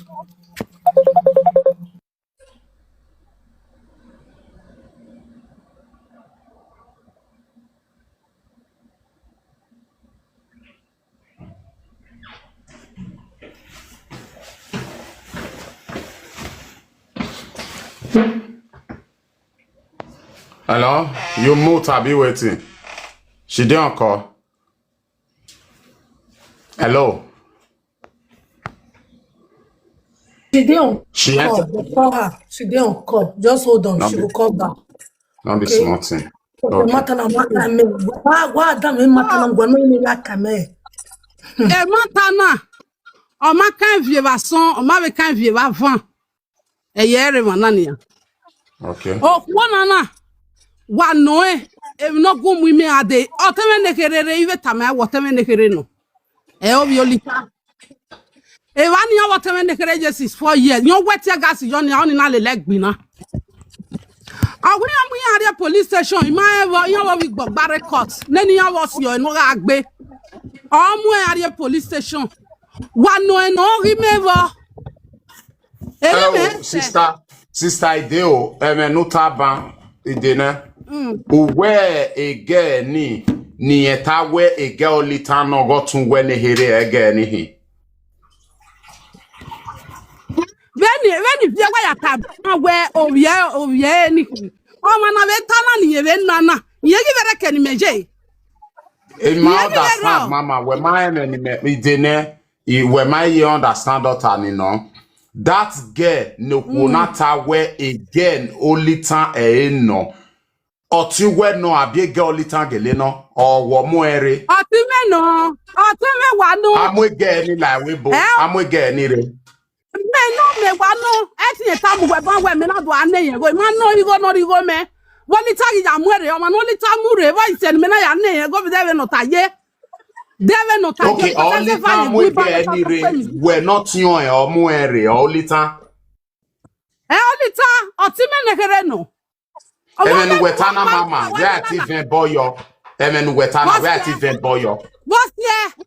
Hello, you mute abi wetin? She dey on call. Hello. She dey on She call. answer. Dey call her. She dey on call. Just hold on. No She be. Will call back. Not be small thing. Mata na mata me. Wa wa da me mata na gwa no ni la ka me. E mata na. O ma kan vie ba son, o ma be kan vie ba van. E ye re ma na ni ya. Okay. O kwa na na. Wa no e. E no gu mu me ade. O te me ne kerere ive ta me wo te me ne kere no. E o bi olita. E wa ni wo te me ne kere Jesus four years. Yo wet ya gas yo ni oni na le legbina. Awo ya mu ya re police station. Ima e wo yo wo bi gbo gba record. Ne ni ya wo si o no ga gbe. O mu e ya re police station. Wa no e no ri me wo. Eri me Oh, sister, sister Ideo, eme nutaban idene. Uwe ege ni ni eta we ege olita no gotun we ne here ege ni hi. Veni veni via wa ya ta we ovie ovie ni. O ma na ve ta na ni ye ve na na. Ye gi vere ke ni meje. In my understand, mama, we my enemy me idene. Wema ye understand daughter ni no. That girl no kunata we again only time e no. Oti we no abi girl only time gele no. Or wo mo ere. Oti me no. Oti me wa no. Amwe girl ni la we bo. Amwe girl ni re. Me no me wa no. Eti e tamu we ban we me na do ane ye go. Ma no igo no igo me. Wo only time ya mu ere. O ma no only time mu re. Wa ise me na ya ne ye go bi de we no ta ye. Deve no ta. Okay, only time we get any rain. We're not yon or muere. Only time. E only time. Oti me ne kere no. Emenu wetana mama. Where at even boyo. Emenu wetana. Where at even boyo. What's here?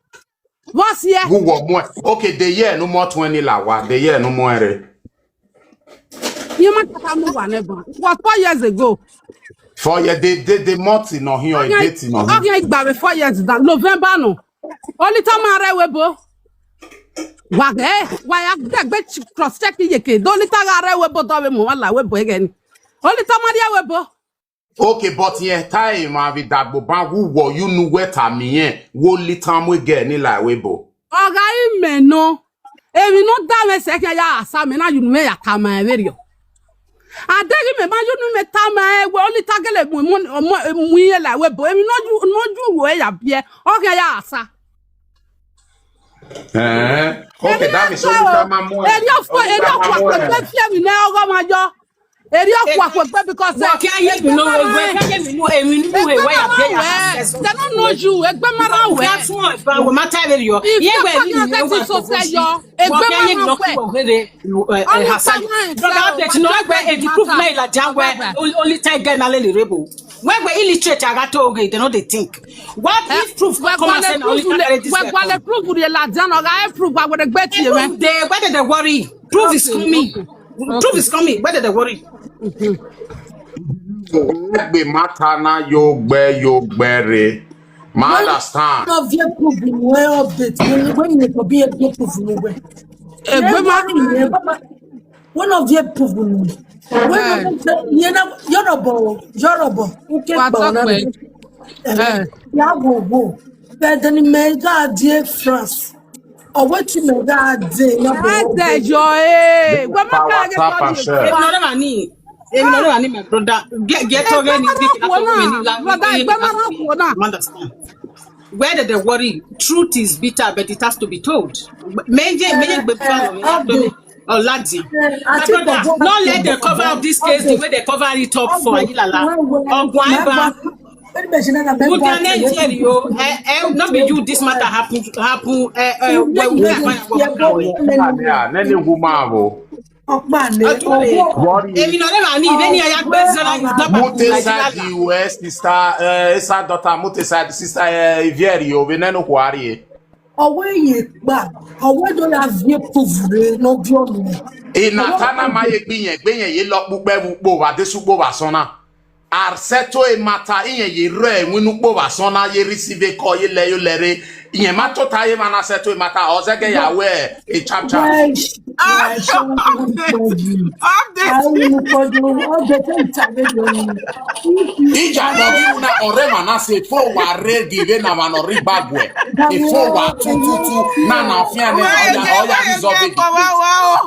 What's here? Who what more? Okay, the year no more twenty lawa. The year no more. You might have no one ever. What four years ago? Four years, they they they month in or here, date in or here. Okay, by four years that November no. Only time I read webo. Wa eh, wa ya de gbe cross check yeke. Only time I read webo do we mo la webo again. Only time I read webo. Okay, but yeah, time I be that go ban who wo you know where time yeah. Wo only time we get ni la webo. Oga ime no. Emi no da me se ke ya asa me na you me ya ta ma e verio. Adegi me ma you me ta ma e we only tagele mu mu mu ye la webo. Emi no you no you wo e ya bie. Oga ya asa. Eh. Okay, that means only time I'm more. Eri ofo eri ofo ko be fie mi na oga ma jo. Eri ofo ko be because Wọ́n kí ayé mi ló wọ́n kí ayé mi ló èmi nínú ìwé àbí ẹ̀yà. They don't know you. Egbe mara we. Wọ́n tún wọn ìfẹ́ wọn máa tẹ́lẹ̀ yọ. Yé wẹ̀ ní ìwé wà tó fún sí. Wọ́n kí ayé mi ló kú wọ̀ wẹ́rẹ́ ẹ̀hásá. Dọ́là update náà wẹ́ èdè proof náà ìlàjà wẹ́ only time get na lè lè rebo. Wẹ́gbẹ́ illiterate ara tó oge they no dey think. What if proof come and say na only time get this Wegwale proof de la jana ga e proof wa were gbe ti me. They whether they worry. Proof is coming. Proof is coming. Whether they worry. Gbe mata na yo gbe yo gbe re. Ma understand. Of your proof in where update. When you to be a good proof in where. Egbe mara One of your proof in where. When you na Yoruba, Yoruba. Uke Wa ba talk na. Well. Eh. Ya go go. But then me ga die France. O wetin me ga die na Ade be. yo eh. Gbe ma ka ge Power tap ko and ni. share. Èmi lọ́dọ̀ wà ní. Èmi lọ́dọ̀ wà ní my brother. Get get to get ní bí kìlá tó wọ́n mi ní la. Brother, egbe mara wo na. Understand. Where did they worry? Truth is bitter, but it has to be told. Méjì méjì gbé fún mi. Ọ̀làdì. My brother, no let them cover up this case the way they cover it up for Ayilala. Ọgbọ̀n àìbá. Muta Nigeria, eh, eh, not be you this matter happen happen eh, eh, where we are. Yeah, nene woman. Ọgbà ni. Worry. Èmi náà lè wà ní ìdẹ́ni ayágbé zọ́lá yìí dábàá. Mute side the U S sister, uh, sister daughter, mute side sister uh, Ivieri o, we nenu kwari. Ọwọ́ èyí gbà, ọwọ́ èdè la vie proof rẹ̀ lọ́jọ́ mi. Ina tana ma ye gbiyen gbiyen ye lo pupe wu po wa de su po wa sona. Ar seto e mata iyen ye re winu po wa sona ye receive call ye le yo lere. Iyen ma to ta ye ma na seto e mata o zege ya we e chap chap. Update. Àwọn olùkọ́jú ọjọ́ tó ń tàbí lórí. Ija no bi una ore ma na se fo wa re give na ma no ri bagwe. E fo wa tu tu tu na na fi ane oya oya resolve it.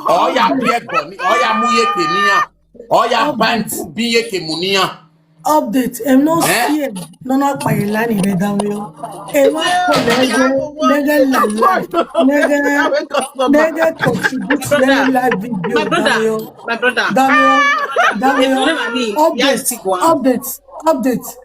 Oya bi egbo ni oya mu ye ke niya. Oya bank bi ye ke mu niya. Update. Em no see em. No, no, pa ilani re dami o. Em no call nege, nege la live. Nege, nege contribute nege live video dami o. My brother, Dami o. Dami o. Ignore me. Update. Yes, go on. Update. Update.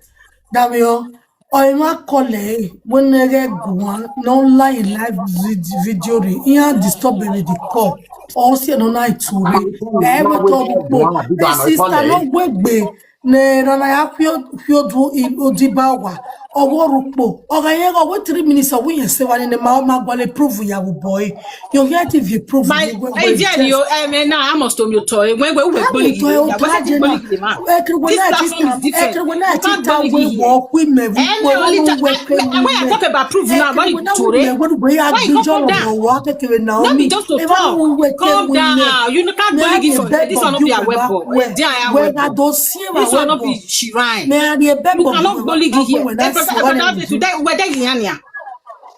Dami o. Or em no call eh. When nege go on. No lie live vid- video re. He a disturb me with the call. Or see no night to re. Eh, we talk go. Eh, sister, no wait, babe. Ne rana ya kwio kwio du odibawa. Owo rupo. Oga ye go wait three minutes. Owo ye se wa ni ma ma gwale prove ya wo boy. You get if you prove My you go I hear you. I mean, now I must tell you, toy. When we were bullying, Toy o yeah, why traje you na. bullying the man? Ekri wo This na platform is tita, different. ekri wo na You can't tita bully we him. wo kwi me. Any only time, when I talk about proof now, why you tore? Why you come down? Wa kekere na Not be omi. just to E wa talk. wo we Calm ke we down. You no can't bully this one. This one not be a weapon. They are a We na weapon. do sie wa This one not we. Be shrine. Me a di ebe You bo. Cannot bully him. We na Every si wa time na. Today, where they are.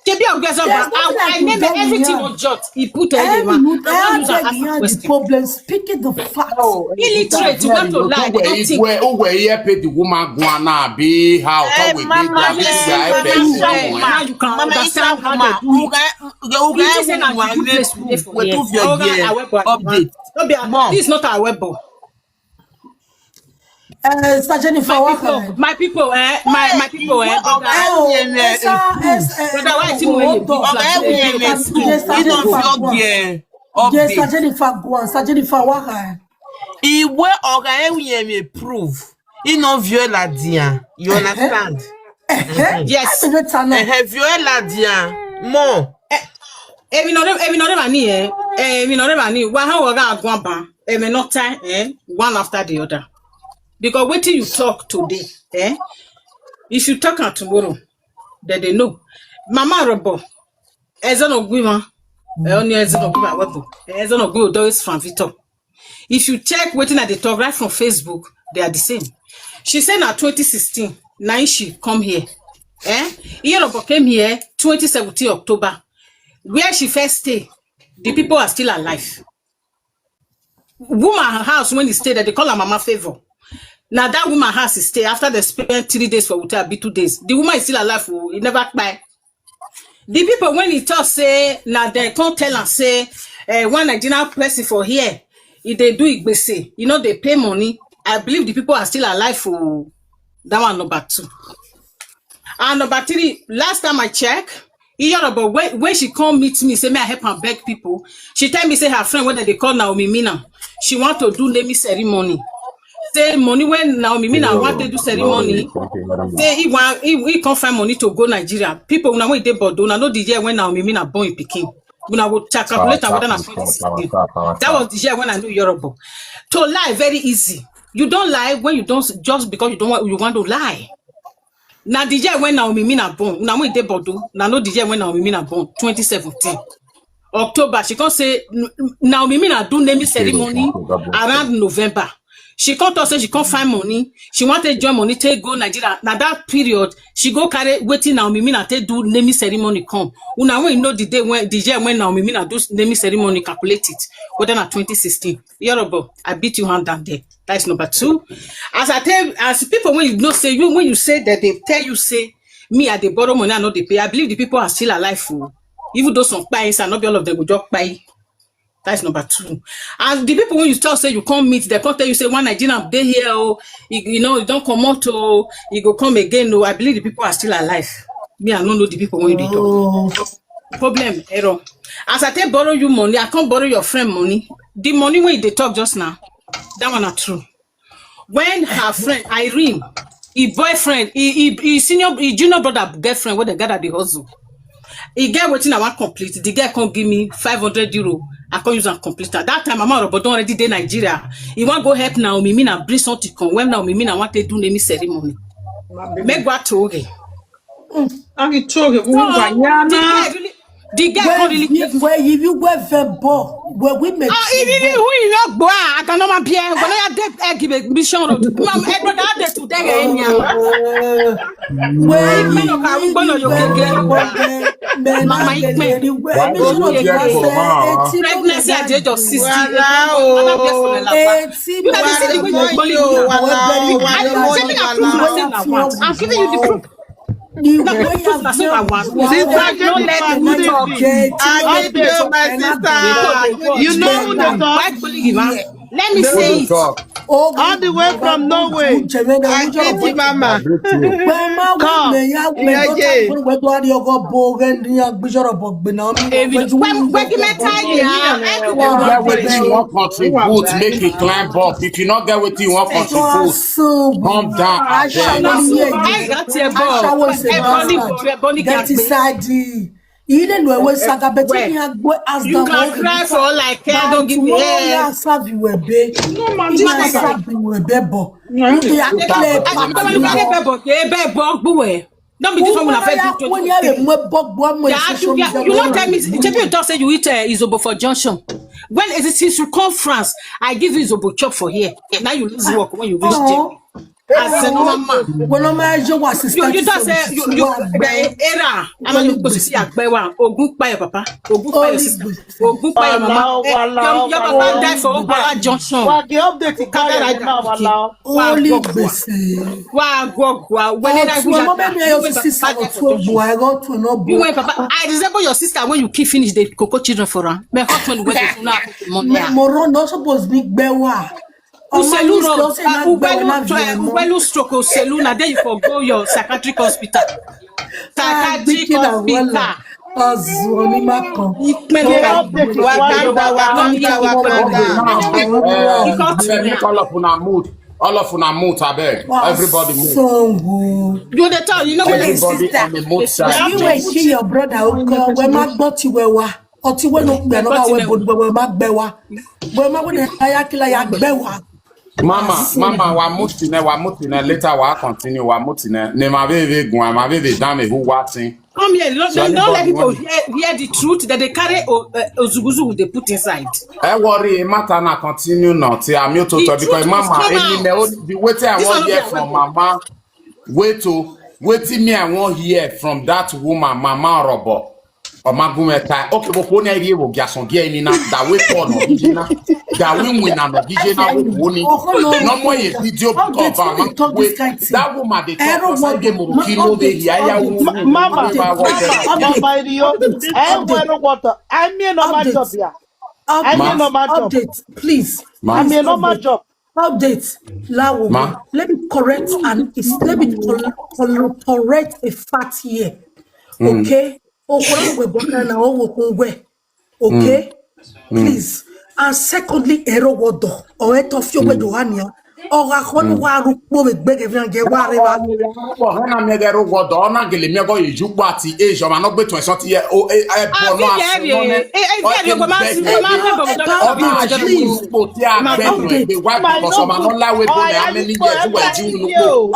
Kebi Ogezova, There's nothing I, like I name bullying everything here. On jot. He put Eh, any man. you I don't use eh, an ask the question. Problem. Speaking the fact. Illiterate, you want to lie. They don't think. Where where you pay the woman go on now be how Eh, come we Mama be Isa, I Mama pay Isa, someone. Now you can Mama Isa, understand how Mama. they do it. Uga uga You think say na you good place we dey for here. Oga, I work for update. No be Mom. This is not our weapon. Mom. Uh, Sister Jennifer, My what people, happened? My people, eh, my my people, eh, Oga brother. Oh, Ewunyemi. Esa, Esa, Brother, why you think we hold on. Oga Ewunyemi. Yes, You don't Jennifer, feel go on. there. Yes, Update. Jennifer, go on. Sister Jennifer, what happened? Iwe Oga Ewunyemi prove. He no viola dia. You understand? Yes. I don't know. Eh, viola dia. More. Èmi náà, èmi náà rẹ̀ ní ẹ̀, èmi náà rẹ̀ ní wá hàn wọ́n gá àgọ́ àbá, èmi náà tẹ́ ẹ̀ one after the other. Because wetin you talk today, eh? If you talk am tomorrow, then they know. Mama Robo, Ezono Gwima, eh, only Ezono Gwima Webo, eh, Ezono Gwima Doris from Victor. If you check wetin I dey talk right from Facebook, they are the same. She say na twenty sixteen, na im she come here. Eh? Iyorobo came here twenty seventeen October. Where she first stay, the people are still alive. Woman house when he stay there, they call her Mama Favor. Now that woman house he stay after they spend three days for hotel, be two days. The woman is still alive. Oh, he never kpai. The people when he talk say, now they can't tell and say, uh, one Nigerian person for here, if they do it, they say, you know, they pay money. I believe the people are still alive for that one number two. And number three, last time I check, Iyorobo, when, when she come meet me, say, may I help and beg people? She tell me, say her friend, when they call Naomi Mina, she want to do naming ceremony. Say money when Naomi Mina want to do ceremony. Say he want, he, he can't find money to go Nigeria. People, now when they born, I know the year when Naomi Mina born in Peking. When I go check calculate and whether na twenty sixteen. That was the year when I knew Iyorobo. To lie very easy. You don't lie when you don't, just because you don't want, you want to lie. Now the year when Naomi Mina born, now when they born, now know the year when Naomi Mina born, twenty seventeen. October, she can't say Naomi Mina do naming ceremony around November. She can't talk say she can't find money. She wanted join money take go Nigeria. Now that period, she go carry waiting Naomi Mina take do naming ceremony come. Una when you know the day when the year when Naomi Mina do naming ceremony, calculate it. Whether na twenty sixteen. Yoruba, I beat you hand down there. That's number two. As I tell, as people when you know say you when you say that they tell you say me I dey borrow money, I know they pay. I believe the people are still alive for even though some kpai inside, not be all of them go just kpai. That's number two. And the people when you talk say you can't meet, they can't tell you say one Nigerian dey here, oh, you, you know, you don't come out, oh, you go come again, oh. I believe the people are still alive. Me, I don't know the people when you dey talk. Problem, error. As I take borrow you money, I can't borrow your friend money. The money when they talk just now, that one are true. When her friend Irene, her boyfriend, her, her, her senior, her junior brother girlfriend, when they gather the hustle, he get wetin I wan complete. The girl come give me five hundred euro. I come use am complete am. That time, Mama Robo don already dey Nigeria. He wan go help Naomi Mina bring something come. When Naomi Mina wan take do naming ceremony, make gwa toge. Agi toge. So the girl really, the girl come really give me. Where you were very poor. Where we make. Ah, even who you not go? I Can no man bear? When I dey egg be mission road. Mam, eh, brother, I dey today. Mama, you make me. Pregnancy at the age of sixty. You know, the city wey you bully me now. I say me na prove myself na once. I'm giving you the proof. The way you have built, sister, don't let me talk. I get you, my sister. You know who dey talk. Let me say it. All the way from Norway. I get you, mama. Come. If you get wetin you wan contribute, make e climb up. If you no get wetin you wan contribute, come down. Aṣẹ́wó ni ẹ. Aṣẹ́wó is a bastard. Get inside the. Ilé ìlú ẹ̀wẹ̀ saga bẹ́ẹ̀ tí ní agbó as the world. You can cry for all I care, don't give me air. Serve you a bit. No, man, you can serve you a bit, but you dey clear pattern. Don't be this one. Una first do twenty. You no tell me. Shebi you talk say you eat uh, izobo for junction. When is it since you come France? I give you izobo chop for here. Now you lose work when you reach there. As a normal man. When I your sister, you don't say you you the era. I'm not going to see Agbewa. Ogun pa your papa. Ogun pa your sister. Ogun pa your mama. Eh, your, your papa die for Ogbawa junction. Wa the update to carry now, allow. Holy gbèsè. Wa go go. When I wish I your sister was so boy, I got to know. You went, papa. I resemble your sister when you keep finish the cocoa children for her. My husband went to now. Moro no suppose be Gbewa. Uselu road, Ubelu stroke Uselu, na there you for go your psychiatric hospital. Psychiatric hospital. Ọzọ ni ma kan. Ìpínlẹ̀ Waganda, Waganda, Waganda. Because Make all of una mute. All of una mute, abeg. Everybody mute. You dey talk, you know what? Everybody on the mute side. You will see your brother. Where my body where wa. Ọtí wẹ́n ló pẹ̀ lọ́wọ́ àwọn ẹ̀bùn gbogbo ẹ̀ má gbẹ wa. Gbogbo ẹ̀ má wọ́n ní ayákílá ya gbẹ wa. Mama, mama, wa mutine, wa mutine. Later, wa continue, wa mutine. Ne ma be be gun, ma be be dame who watching. Come here, don't, don't let people hear, hear the truth that they carry o- uh, ozuguzugu they put inside. Ẹ worry, matter na continue now. Ti ami o to because mama, any me o the wetin I wan hear from mama. Wait o, wetin me I wan hear from that woman, mama Robo. Ọmagunmẹka. Okay, but kò ní ayé wo gyason gẹ ni na. That way for no gije na. That way win na no gije na wo ni. No more ye video because of man. That woman dey talk about the mo kilo de ya ya wo. Mama, mama, mama, yo. I want water. I mean, no my job here. I mean, no my job. Update, please. I mean, no my job. Update. Lawo. Let me correct and let me correct a fact here. Okay. Okoro we boka na owo kun we. Okay? Please. And secondly, ero wodo. O eto fi owe do ania. O ga khonu wa ru po we gbege fi anje wa re wa. O ga na me ero wodo na gele me go iju pa ti e jo ma no gbe twenty something year. O e e bo no asu no ne. E e e go ma si ma go. O ga ji ru po ti a gbe no e gbe wa because o ma no la we go na many years we ji ru po.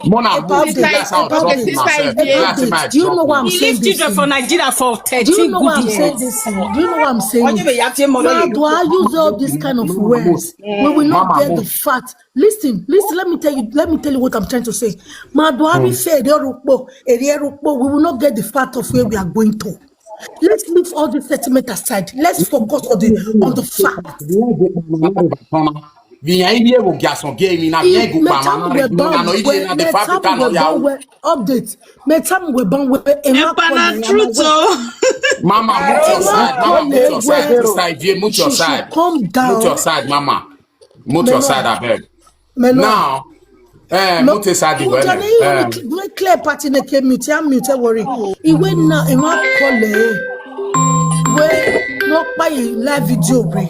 Mona, move. That's how I talk to myself. That's my Do you know why I'm saying this? He lived children for Nigeria for thirteen good years. Do you know why I'm saying this? Do you know why I'm saying this? Now, do I use all these kind of words? We will not get the fact. Listen, listen. Let me tell you. Let me tell you what I'm trying to say. Maduari said, "Eropo, Eropo." We will not get the fact of where we are going to. Let's leave all this sentiment aside. Let's focus on the on the fact. Vinya iye wo gyason ge mi na vinya go pa ma na re no na no iye na the fact ka no ya o. Update. Me tam we ban we e ma ko na truth o. Mama, mute your side. Mama, mute your side. Sister Ivie, mute your side. Calm down. Mute your side, mama. Mute your side, abeg. Now, eh, mute side well. Clear party na ke mute, ya mute worry. Iwe na e ma call e. We no pa e live video re.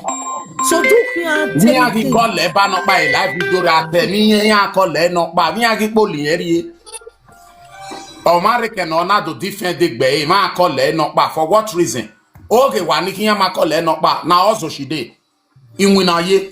So do here. Mi a ki call e ba no pa e live video ra te. Mi yen ya call e no pa. Mi a ki poli e ri. O ma re ke no na do defend the gbe. E ma call e no pa for what reason? Oge wa ni ki ya ma call e no pa. Na ozo shi de. Inwina ye.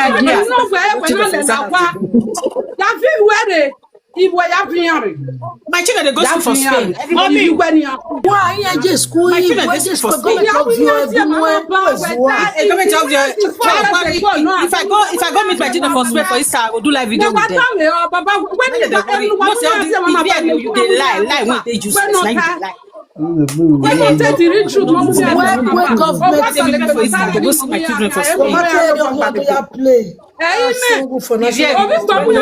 Nigeria. You know where, where na le na wa. Ya fi were, ibo ya fi yan re. My children dey go school for Spain. Mommy, you when you. Why are you just school? My children dey school for Spain. Government of your, government of your. If I go, if I go meet my children for Spain for Easter, I go do live video with them. Baba, when you, everyone, you say all the, you dey lie, lie when they use, na you dey lie. When you take the real truth, when we, when government, go see my children for Spain. Play. Amen. Obi stop me.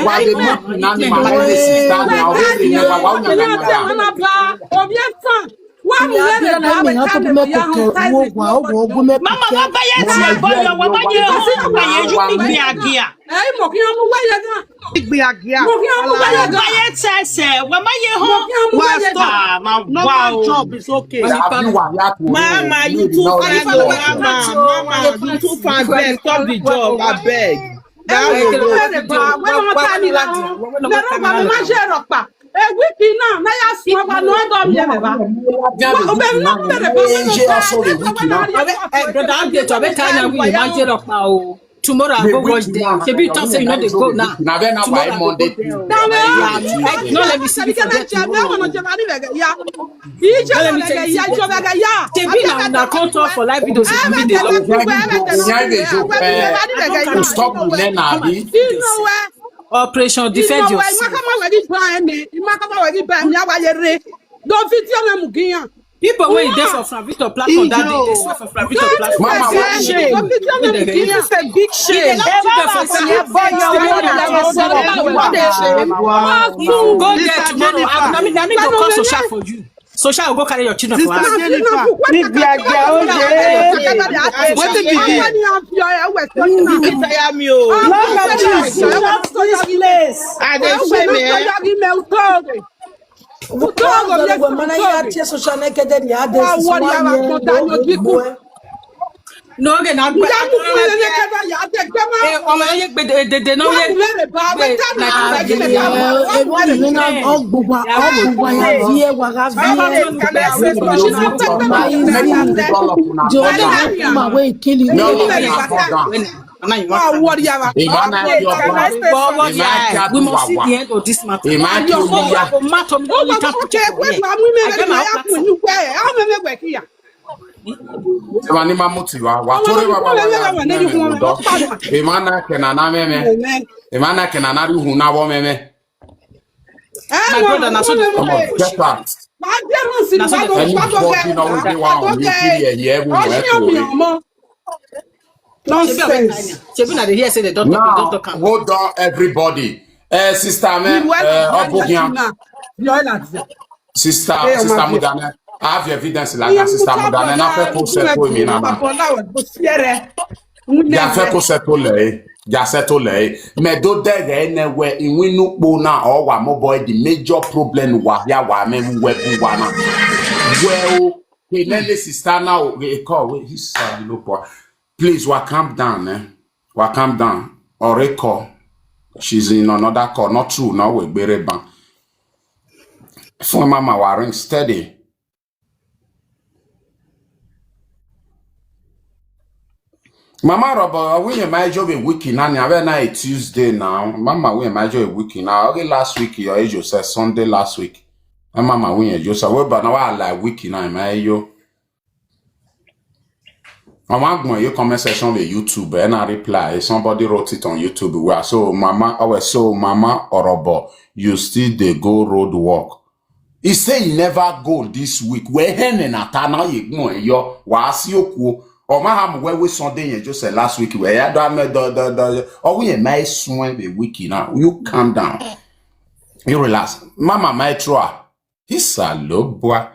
Why they make an animal like this? Is that now? Why they make an animal? Obi stop. Why we let the government come and be your home? Mama, why buy it? Why buy it? Why buy it? You make me a gear. Hey, mo kí ọmọ wáyé náà. Igbe agia. Mo kí ọmọ wáyé náà. Wáyé tẹ̀sẹ̀, wọ́n máa yẹ hàn. Mo kí ọmọ wáyé náà. Wá star, ma wá o. Job is okay. Mama, you too fine, o, mama, mama, you too fine, abeg, stop the job, abeg. Ẹ wọ́n ti fẹ́ lè pa, wọ́n máa ta mi la wọn. Lẹ́rọ̀ pa, mo máa ṣe rọ̀ pa. Ewiki náà, náà yà sùn ọba náà dọ̀ mí ẹ̀ bá. Ọbẹ̀ mi náà bẹ̀rẹ̀ bá wọn lọ sá. Ẹ, brother, I'm there to, abeg, carry am, we imagine rọ̀ pa o. Tomorrow I go watch them. Shebi you talk say you no dey go now. Na when na why Monday. No, let me see you for there tomorrow. No, let me see you. Shebi na una come talk for live video, social media. Stop the men, abi. Operation defend yourself. Don video na mugiyan. People wey dey for Flavito platform that day, they swear for Flavito platform. Mama, what shame? This is a big shame. Go there tomorrow. I, I mean, I mean, go call social for you. Social go carry your children for house. Sister Jennifer. Big bag, yeah, oh, yeah. Wetin be this? You tire me, oh. Long and Jesus, this place. I dey shame, eh? Utogo mie kutogo. Wa wori ya wa kota yo diku. N'oge na-agba. Ee, ọma onye gbede edede na onye. Ọgbụgba, ọgbụgba ya vie, wa ga vie. Jehova, ma we kill you. We must see the end of this matter. Imani mamuti wa wa tore wa wa wa wa ne hu do. Imana kena na meme. Imana kena na hu na wo meme. My brother, na so the. Come on, get out. Anybody na we dey wa on you here here everywhere. Nonsense. Shebi na dey hear say the doctor, the doctor come. Now, hold on, everybody. Eh, sister me, eh, Obugian. Sister, sister Mudane, I have evidence like that, sister Mudane. Na fe ko se ko mi na na. Ya fe ko se to le, ya se to le. Me do de ge ne we inwinu po na o wa mo boy the major problem wa ya wa me we bu wa na. Well, hey, let the sister now. Hey, call with his son, no boy. Please, wa calm down, eh? Wa calm down. Ore call. She's in another call. Not true. No, we gbere ban. Phone mama wa ring steady. Mama Robo, we ye my job a week in Nani. I na a Tuesday now. Mama, we my job a week in now. Okay, last week your age said Sunday last week. And mama, we ye Joseph. We but now I like week in now, my yo. Mama, go your comment section with YouTube and I reply. Somebody wrote it on YouTube. Where so mama, our so mama Orobo, you still dey go road work. He say he never go this week. We hene na tana ye go yo. Wa si oku. O ma ham we we Sunday ye just say last week we ya do me do do do. O we my swen be week now. You calm down. You relax. Mama my try. Hisa lo boy.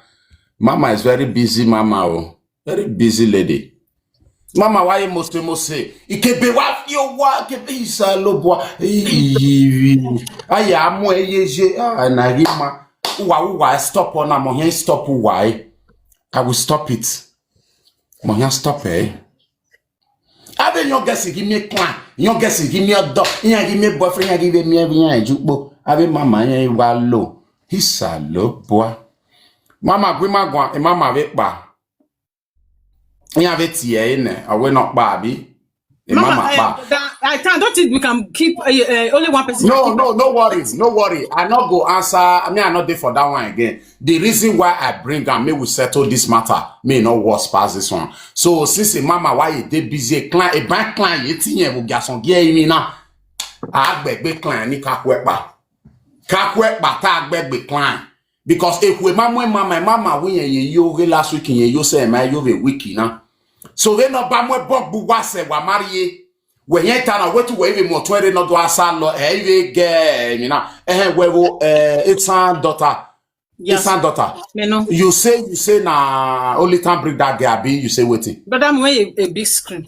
Mama is very busy, mama. Oh. Very busy lady. Mama, why you must must say? Ikebe wa fi o wa kebe isa lo boy. Aya mo eye je ah na hima. Uwa uwa stop on mo hen stop uwa. Eh. I will stop it. Mo hen stop eh. Abe young girls give me clan, young girls give me a dog, young give me boyfriend, young give me everything I jukbo. Abe mama young wa lo. Hisa lo boy. Mama gwe ma gwa, e mama ve pa. Iya ve ti e ne, awe no pa bi. E mama, mama eh, pa. That, I can't, don't think we can keep uh, uh, only one person. No, no, no worry, no worry. I not go answer. I mean, I not there for that one again. The reason why I bring am, may we settle this matter. May not worse pass this one. So since a mama, why you dey busy? A client, a bank client, you think you get some gear in now. I beg big client, ni kakwepa. Kakwepa, ta beg big client. Because if we mama, mama, mama, we ye yo last week in ye yo say my yo be week na. So we no ba mo bog bu wa se wa marry. We ye ta na wetu we even mo twere no do asa lo e we ge mi na. Eh we wo eh it's an daughter. Yes. It's an daughter. Me no. You say you say na only time bring that girl be you say wetin. Brother, mo a, a big screen.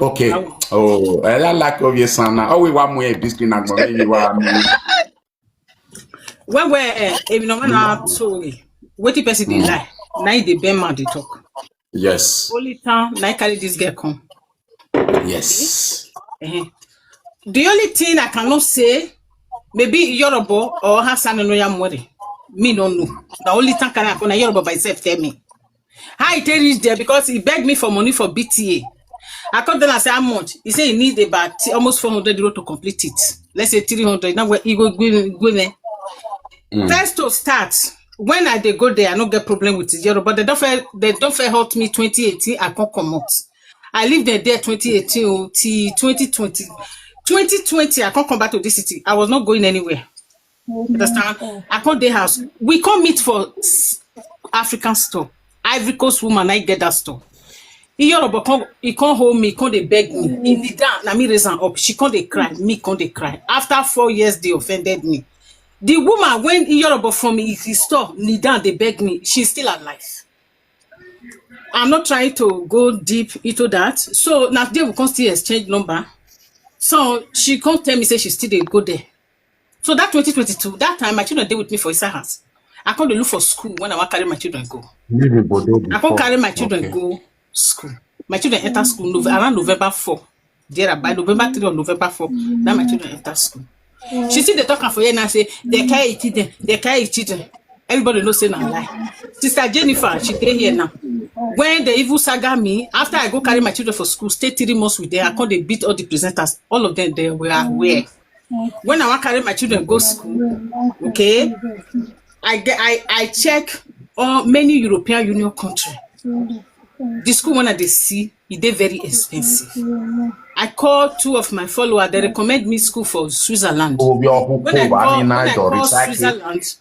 Okay. Oh, I like of your son now. Oh, we want more a big screen and more you are. When we eh, if no man are sorry, what the person dey lie? Now the bad man dey talk. Yes. Only time now carry this girl come. Yes. Eh. The only thing I cannot say, maybe Yoruba or Hassan no ya more. Me no know. The only time can I come na Yoruba by self tell me. How he take reach there because he begged me for money for B T A. I called them and say how much. He said he need about almost four hundred euro to complete it. Let's say three hundred. Now where he go go go there. First to start, when I dey go there, I no get problem with it. Yoruba, they don't fair, they don't fair hurt me twenty eighteen. I can't come out. I lived there, there twenty eighteen oh, till twenty twenty. Twenty twenty, I can't come back to this city. I was not going anywhere. Understand? I come dey house. We come meet for s- African store. Ivory Coast woman, I get that store. He Yoruba come, he come hold me, come dey beg me. He kneel down, na me raise am up. She come dey cry, me come dey cry. After four years, they offended me. The woman when Yoruba from his store kneel down, they beg me. She's still alive. I'm not trying to go deep into that. So now they will come still exchange number. So she come tell me say she still dey go there. So that twenty twenty-two, that time my children dey with me for inside house. I come dey look for school when I wan carry my children go. Leave Ibodo before. I come carry my children okay. go school. My children enter school Nove- around November four. There by November three or November four. Now my children enter school. She see the talk for here now say they carry children, they carry children. Everybody knows say na lie. Sister Jennifer, she dey here now. When they even saga me, after I go carry my children for school, stay three months with them, I come dey beat all the presenters. All of them, they were aware. When I wan carry my children go school, okay, I get I I check all many European Union country. The school when I dey see, e dey very expensive. I call two of my followers, they recommend me school for Switzerland. Obi ọkụ When I koba call, anyị when I na-adọ call recycle. Switzerland,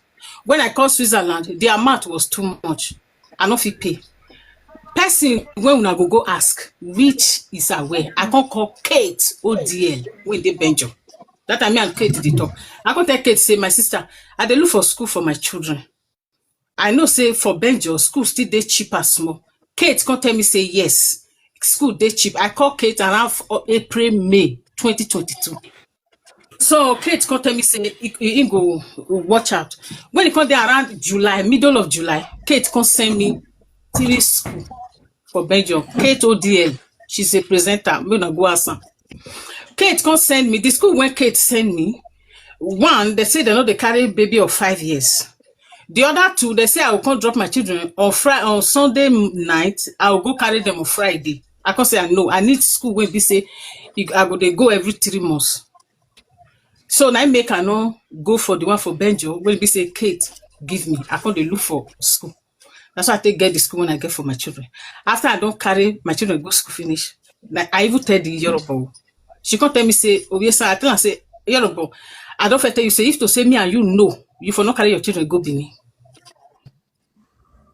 when I call Switzerland, the amount was too much. I no fit pay. Person when una go go ask, which is aware. I come call Kate O D L, wey dey Belgium. That time me and Kate dey talk. I come tell Kate say, my sister, I dey look for school for my children. I know say for Belgium, school still dey cheaper small. Kate come tell me say yes, school dey cheap. I call Kate around f- April, May twenty twenty-two. So Kate come tell me say he, he, he go watch out. When e come dey around July, middle of July, Kate come send me three school for Belgium. Kate O D L, she's a presenter. Me una go ask am. Kate come send me the school when Kate send me. One, they say they no dey carry baby of five years. The other two, they say I will come drop my children on Friday, on Sunday night. I will go carry them on Friday. I come say I know I need school wey be say you- I go dey go every three months. So na im make I no go for the one for Belgium wey be say Kate give me. I come dey look for school. That's why I take get the school when I get for my children. After I don carry my children go school finish, like I even tell the Yoruba. She come tell me say, oh yes, sir. I tell her say, Yoruba, I don first tell you say if to say me and you know, you for not carry your children go Benin.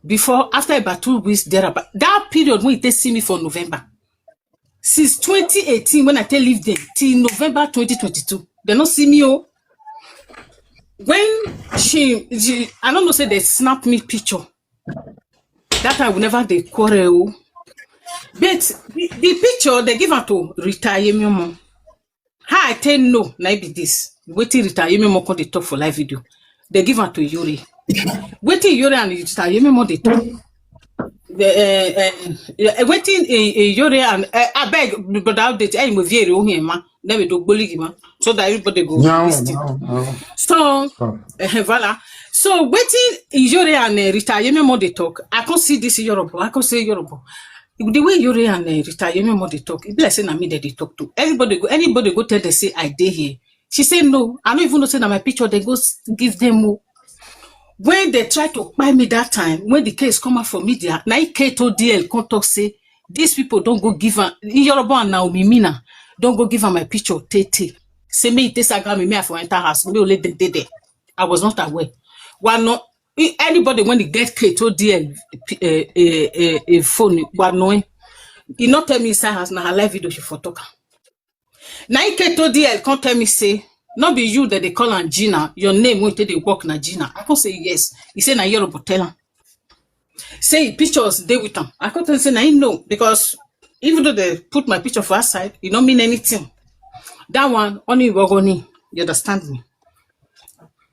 Before, after about two weeks thereabout, that period when you take see me for November, since twenty eighteen when I take leave them till November twenty twenty-two, they no see me. Oh, when she, she, I don't know say they snap me picture. That time we never dey quarrel. Oh. But the, the picture they give am to Rita Yemiomo. How I tell no, na be this. Waiting Rita Yemiomo come dey talk for live video. They give am to Yuri. Waiting Yuri and Rita Yemiomo dey talk. The, uh, uh, waiting uh, uh, Yuri and uh, I beg brother update. Hey, mo viere o hima. Let me do bully ma. So that everybody go No, listen. No, no. So, uh, voilà. So, waiting Yuri and uh, Rita Yemiomo dey talk. I can't see this Yoruba. I can't say Yoruba. The way Yuri and uh, Rita Yemiomo dey talk, e be like say na me that they talk to. Everybody go, anybody go tell them say I dey here. She say no. I don't even know say na my picture they go s- give them. Oh. When they try to buy me that time, when the case come out for media, na Kate O D L come talk say these people don't go give her Yoruba and Naomi Mina don't go give her my picture. Tete say me it saga me me I for enter house me only dey dey there. I was not aware. Why not? Anybody when they get Kate O D L a, a, a, a phone, why no? E not tell me inside house na her live video she for talk am. Na Kate O D L come tell me say no be you that they call am Gina. Your name wey take dey work na Gina. I come say yes. He say na Yoruba tell am. Say him pictures dey with am. I come tell him say na him know because even though they put my picture for outside, e no mean anything. That one only Iwogoni. You understand me?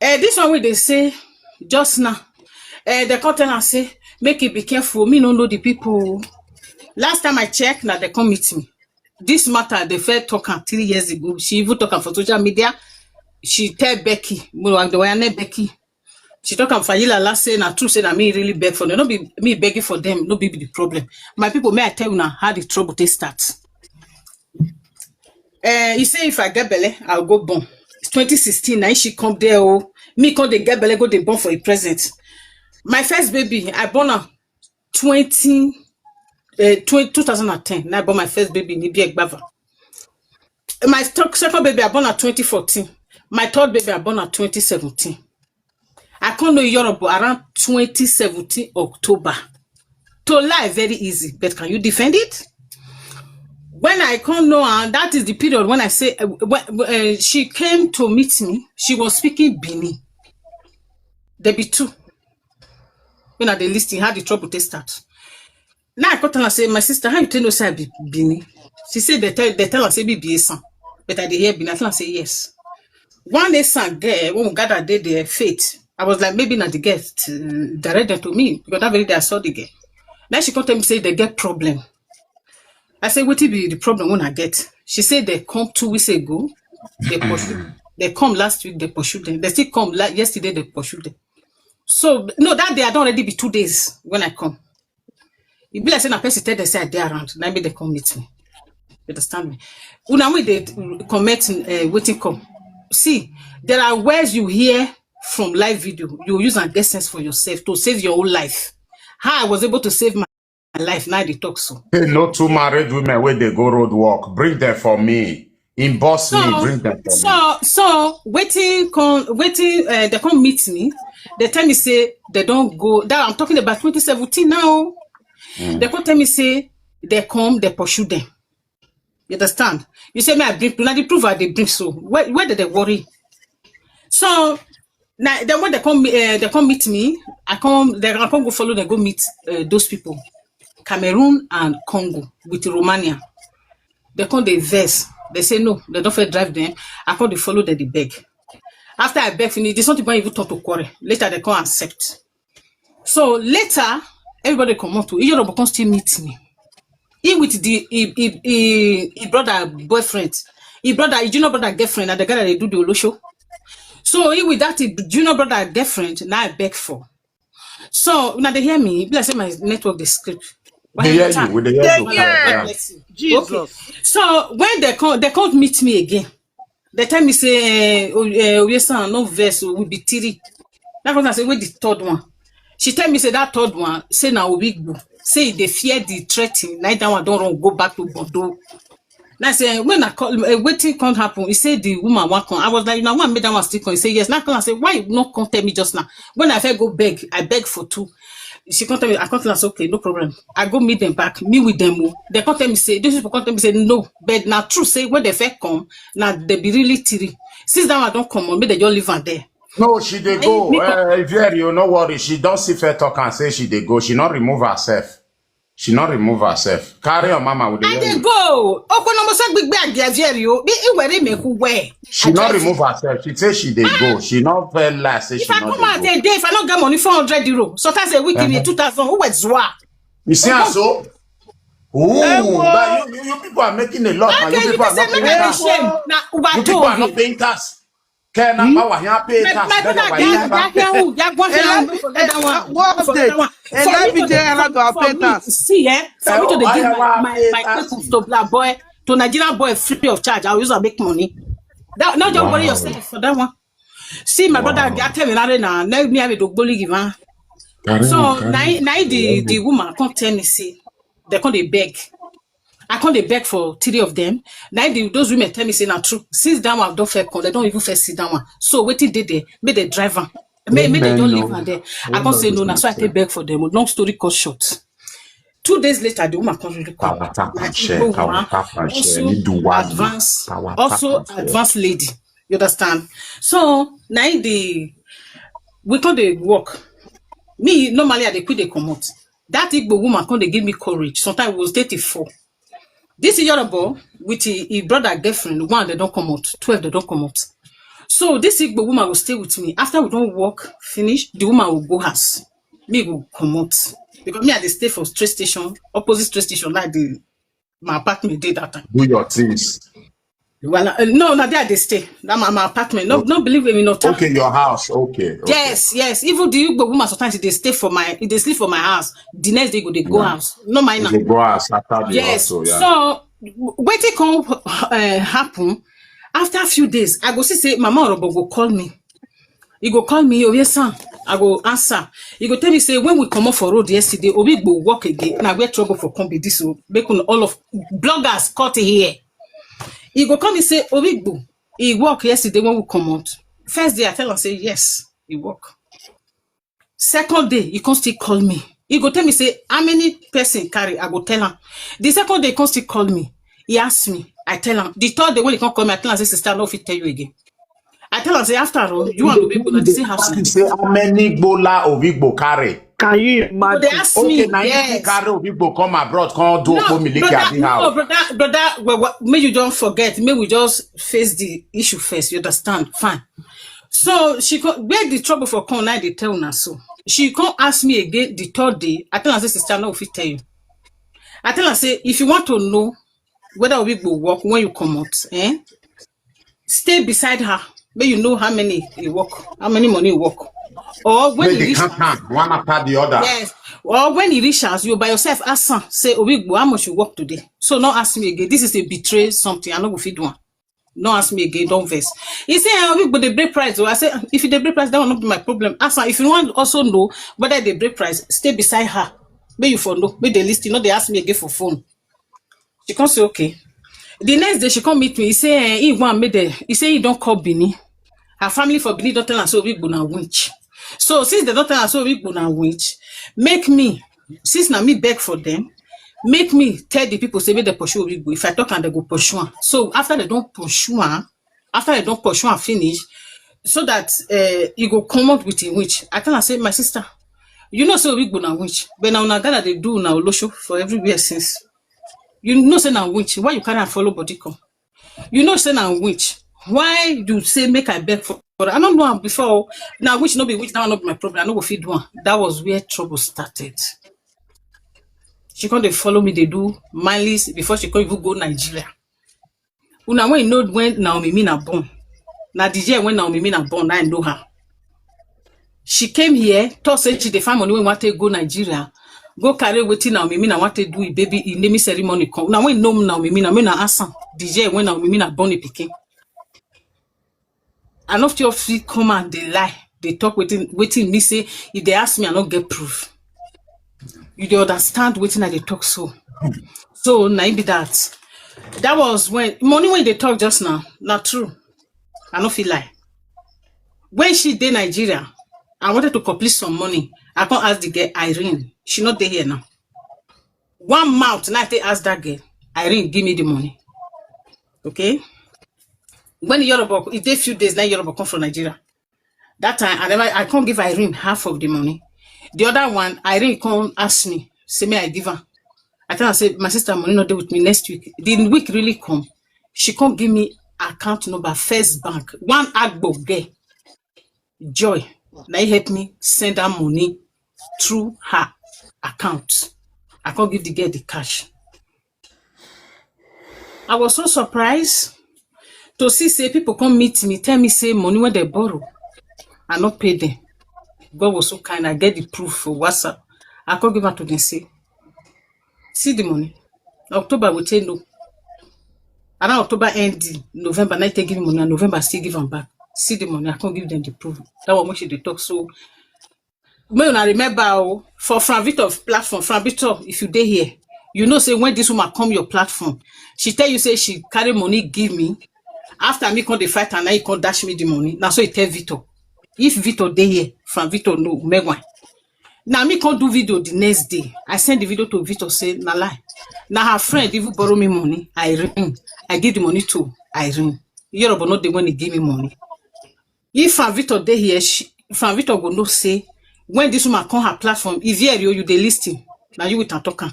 Eh, this one wey they say just now, eh, they come tell am say make e be careful. Me no know the people. Last time I check, now they come meet me. This matter they first talk am three years ago. She even talk am for social media. She tell Becky, mo wa the one Becky. She talk am for Yila last say na true say na me really beg for them. No be me begging for them. No be the problem. My people, may I tell you now how the trouble they start. Eh, he say if I get belle, I'll go born. It's twenty sixteen. Now she come there. Oh, me come they get belle go they born for a present. My first baby, I born her twenty, uh, twenty, two thousand and ten. Now I born my first baby in Ibi Egbava. My st- second baby I born at twenty fourteen. My third baby I born at twenty seventeen. I come know Yoruba around twenty seventeen October. To lie very easy, but can you defend it? When I come know, and that is the period when I say uh, when, uh, she came to meet me, she was speaking Bini. There be two. When I dey listen, how the trouble they start. Now I come tell her say, my sister, how you tell no say I be Bini? She said they tell they tell her say be Biesan, but I dey hear Bini. I tell her say yes. One day, son, girl, when we gather, they their faith. I was like, maybe not the girl uh, directed to me because that very day I saw the girl. Now she come tell me say they get problem. I say, what be the problem when I get? She said they come two weeks ago. They pursue. They come last week. They pursue them. They still come la- yesterday. They pursue them. So no, that day I don't already be two days when I come. It be like say na person tell them say I dey around. Now me they come meet me. You understand me? Una we they comment uh, waiting come. See, there are words you hear from live video. You use and get sense for yourself to save your own life. How I was able to save my life now they talk so. Hey, no two married women where they go road walk. Bring them for me. Inbox me. So, Bring them for me. so, so waiting come, waiting. Uh, they come meet me. They tell me say they don't go. That I'm talking about twenty seventeen now. They come tell me say they come, they pursue them. You understand? You say me I bring now the proof I they bring so where where did they worry? So now then when they come uh, they come meet me, I come they I come go follow them go meet uh, those people, Cameroon and Congo with Romania. They come they vex. They say no, they don't fair drive them. I come they follow them they beg. After I beg finish, this something even talk to quarrel. Later they come accept. So later, everybody come out to Iyorobo come still meet me. He with the he, he, he, he brother boyfriend, he brother, he junior brother girlfriend, and the guy that they do the Olosho. So he with that he junior brother girlfriend, now I beg for. So now they hear me, be like say my network they script. They hear you. With the hear you. Yeah. Bless you. Okay. So when they come, they come meet me again. They tell me say, eh, oh, eh, Oyesan, no verse, we be three. That person say, where the third one? She tell me say that third one, say na Obigbo. Say they fear the threatening. Now that one don't run go back to Bordeaux. Now I say when I call, uh, wetin come happen? He say the woman wan come. I was like, you know, one make that one still come. He say yes. Now I call and say why you not come tell me just now? When I first go beg, I beg for two. She come tell me, I come tell her say okay, no problem. I go meet them back, me with them. Oh. They come tell me say these people come tell me say no, but na true say when they first come, now they be really three. Since that one don't come on, make they just leave am there. No, she dey Hey, go. Nico. Uh, Very, you no worry. She don't see fair talk and say she dey go. She not remove herself. She not remove herself. Carry your mama with the I hear dey you. Go. Okonomoso gbigbe agiaveri o. Bi iwere me ku we. She not remove herself. She say she dey go. She not feel like say If she I not come out dey go. A day, if I not get money, four hundred euro. Sometimes a week, give me Uh-huh. two thousand. Who went zwa? You see, and so, ooh, Ewo. But you, you, you people are making a lot, and Okay, you you people can are say not make paying I tax. Shame. Na You people are not ubato. Paying tax. Can I power here pay My tax? My Then brother, why get you that here who? That one for Ela- that one. For that eh, one. what For update? that one. Ela For me bi to dey dey ela for, go for pay me tax. To see, eh? For me to dey give my my my questions to black boy, to Nigerian boy free of charge. I will use and make money. That not just worry yourself for that one. See my brother, I tell me that now. Now me have a dogboli give her. So now now the the woman come tell me say they come they beg. I come they beg for three of them. Now the, those women tell me say na true. Since that one don't fair come, they don't even fair see that one. So wetin dey there, make the driver, make make they don't leave her there. I come say no, na so I take beg for them. Long story cut short. Two days later, the woman come really come. Power tap Na and share. Igbo Power woman, tap and share. also Need do one. advance, Power tap also and share. Advanced lady. You understand? So now the we come dey work. Me normally I dey quit dey comot. That Igbo woman come dey give me courage. Sometimes we will stay till four. This Yoruba with his, his brother girlfriend, one they don't come out, twelve they don't come out. So this Igbo woman will stay with me. After we don't work finish, the woman will go house. Me go comot because me I dey stay for train station, opposite train station like the my apartment dey that time. Do your things. Well, uh, no, na there I dey stay. That my, my apartment. No, no believe me, no time. Okay, your house. Okay. Okay. Yes, yes. Even the Igbo woman sometimes they stay for my, they sleep for my house. The next day go they go Yeah. House. No mind You now. dey go house after the Yes. also, yeah. So wetin come uh, happen after a few days? I go see say Mama Orobo go call me. He go call me, oh yes, sir. I go answer. He go tell me say when we come up for road yesterday, Obi go walk again. Now we're trouble for come be this. So make una all of bloggers cut here. He go come and say Obi go. He walk yesterday when we come out. First day I tell him say yes, he walk. Second day he come still call me. He go tell me say how many person carry. I go tell him. The second day he come still call me. He ask me. I tell him. The third day when he come call me, I tell him say sister, I no fit tell you again. I tell him say after all, you and Obi go na the same house. You say how many gbola Obi go carry? Can you But they imagine? ask Okay, me. now you Yes. carry Obi go come abroad, come do No, Okomiliki brother, at the no, house. Brother, brother, well, well, may you don't forget. May we just face the issue first. You understand? Fine. So she come, where the trouble for come now, they tell una so. She come ask me again the third day. I tell her, say, "Sister, no fit tell you." I tell her, say, "If you want to know whether we go work when you come out, eh, stay beside her. May you know how many you work, how many money you work." Or when Make you the reach count am one after the other. Yes. Or when he reach house, you by yourself ask her, say, "Owigbo, how much you work today?" So not ask me again. This is a betray something. I no go fit do am. No ask me again, don't vex. He say, "Eh, Owigbo, they break price." So I say, "If you dey break price, that will not be my problem. Ask her, if you want also know whether they break price, stay beside her. May you for know, may they listen, no, they ask me again for phone." She come say, "Okay." The next day, she come meet me. He say, eh, he want me there. He say he don't call Benin. Her family for Benin don't tell her, so we go na winch. So since they don't tell her, so we go na winch, make me, since na me beg for them, make me tell the people, say, make they pursue Owigbo. If I talk and they go pursue am. So after they don't pursue am, after they don't pursue am finish, so that uh, you go come out with a winch. I tell her, say, "My sister, you know, say Owigbo na winch. But now, na Ghana, they do na Olosho for everywhere since. You know, say na winch. Why you carry am follow body come? You know, say na winch. Why you say make I beg for, for I don't know am before. Now, winch no be winch, now no be my problem. I no go fit do am." That was where trouble started. She come dey follow me, they do mileage before she come even go Nigeria. Una when you know when Naomi Mina born. Now the year when Naomi Mina born, I know her. She came here, thought say she dey find money when want to go Nigeria, go carry wetin Naomi Mina want to do with baby in naming ceremony. Come now when you know Naomi Mina, me na answer the year when Naomi Mina born a pikin. I no fit fit come and they lie, they talk wetin wetin me say. If they ask me, I no get proof. You dey understand wetin I dey talk so. So na im be that. That was when money when they talk just now. Not true. I no fit lie. When she dey Nigeria, I wanted to complete some money. I come ask the girl Irene. She not dey here now. One month now I take ask that girl. Irene, give me the money. Okay. When Yoruba, it dey few days now Yoruba come from Nigeria. That time I never, I can't give Irene half of the money. The other one, Irene come ask me, say me I give her. I tell her, say, "My sister, money not there with me next week." The week really come. She can't give me account number, First Bank. One Agbo girl, Joy, now he help me send her money through her account. I can't give the girl the cash. I was so surprised to see say people come meet me, tell me say money when they borrow, I not pay them. God was so kind, I get the proof for WhatsApp. I can't give her to them say, "See the money. October will say no." Around October end, November, night they give me money, and November still give them back. "See the money, I can't give them the proof." That one make she dey talk. So may una remember, oh, for Fran Victor platform, Fran Victor, if you dey here, you know say when this woman come your platform, she tell you say she carry money give me. After me come dey fight and now you come dash me the money. Now so you tell Victor. If Victor dey here, Fran Victor no, Megwine. Now me come do video the next day. I send the video to Victor, say na lie. Now her friend even borrow me money. Irene. I give the money to Irene. Yoruba not the one he give me money. If Fran Victor dey here, she, Fran Victor go know say when this woman come her platform, if here you you dey listen, now you with am talk am.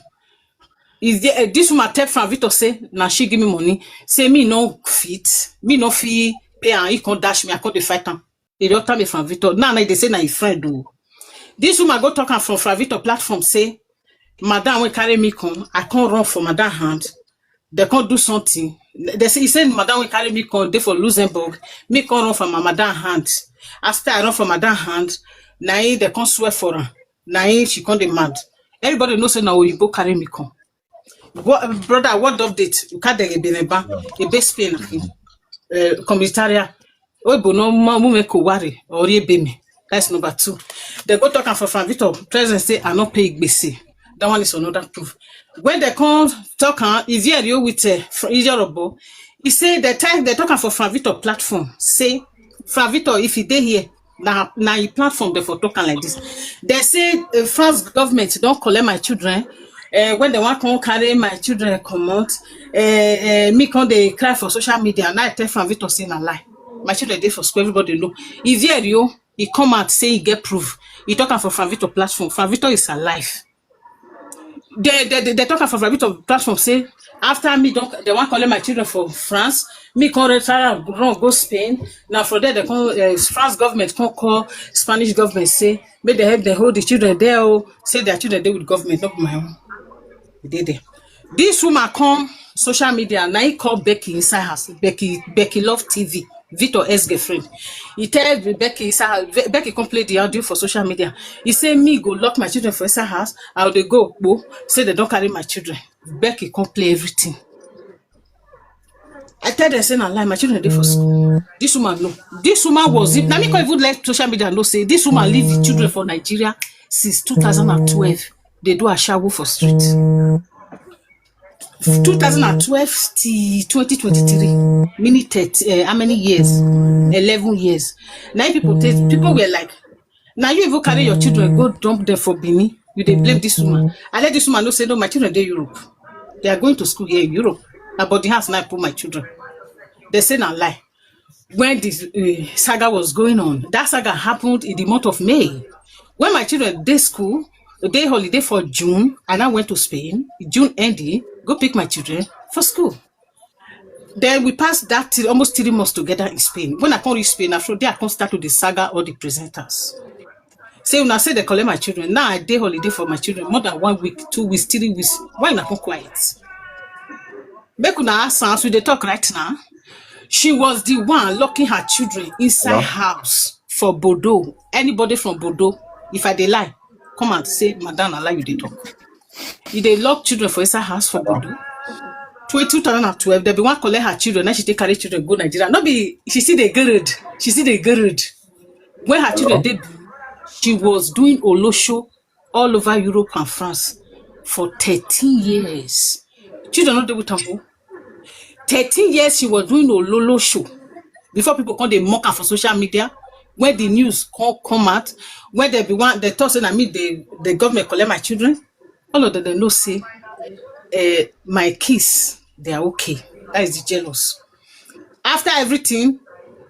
If the, uh, this woman tell Fran Victor say, "Now she give me money, say me no fit, me no fit pay, and he come dash me, I come dey fight am." He don't tell me Fran Victor. Now, now they say na his friend do. This woman go talk am from Fran Victor platform, say, "Madam will carry me come, I can't run for madam hand. They can't do something." They say, he said, "Madam will carry me come, they for Luxembourg. Me can't run for my madam hand. After I run for madam hand, now they can't swear for her. Now she can't demand." Everybody knows say now you go carry me come. What, brother, what update? You can't get a beba, a base pain, uh, commissariat. Oh, but no more women could worry or ye be me. That's number two. They go talk am for Fran Victor. President say, "I no pay Igbese." That one is another proof. When they come talk am, if you with uh, Fr- Ijorobo, he say the time they talk am for Fran Victor platform. Say, "Fran Victor, if he dey here, now now he platform they for talk am like this." They say, uh, "France government don't collect my children. Uh, when they want come carry my children come out, uh, uh, me come they cry for social media." Now I tell Fran Victor say na lie. My children dey for school, everybody know. If you he come out say he get proof. He talk am for Fran Victor platform. Fran Victor is alive. They they they, they talk am for a bit of platform say after me don they wan collect my children for France, me come run try am run go Spain. Na for there they come uh, France government come call Spanish government say make they help them hold the children there o, say their children dey with government, not my own. E dey there. This woman come social media, na he call Becky inside house. Becky Becky Love T V, Victor ex-girlfriend. He tell Becky inside house, Be- Becky come play the audio for social media. He say me go lock my children for inside house, I will dey go Okpo, say they don carry my children. Becky come play everything. I tell them say na lie, my children dey for school. This woman no. This woman was it. Na me come even let social media know say this woman leave the children for Nigeria since two thousand and twelve. They do ashawo for street. two thousand and twelve till twenty twenty-three, meaning thirty, uh, how many years? eleven years. Now people take, people were like, now you even carry your children, go dump them for Benin. You dey blame this woman. I let this woman know say no, my children dey Europe. They are going to school here in Europe. Na boarding house now I put my children. They say na lie. When this uh, saga was going on, that saga happened in the month of May. When my children dey school, dey holiday for June, and I went to Spain. June ending, go pick my children for school. Then we passed that till almost three months together in Spain. When I come reach Spain, after there I come start to the saga all the presenters. Say una say they collect my children. Now I dey holiday for my children more than one week, two weeks, three weeks. Why una come quiet? Make una ask her as we dey talk right now. She was the one locking her children inside house for Bordeaux. Anybody from Bordeaux, if I dey lie, come and say, Madam, na lie you dey talk. You dey lock children for inside house for Bordeaux. Tw- two thousand and twelve, they be wan collect her children. Now she take carry children go Nigeria. No be she see the good. She see the good. When her children dey, she was doing olosho all over Europe and France for thirteen years. Children no dey with am o. thirteen years she was doing ololo show before people come dey mock her for social media. When the news come come out, when they be one, they talk say na me the the government collect my children. All of them they know say uh, my kids they are okay. That is the jealous. After everything,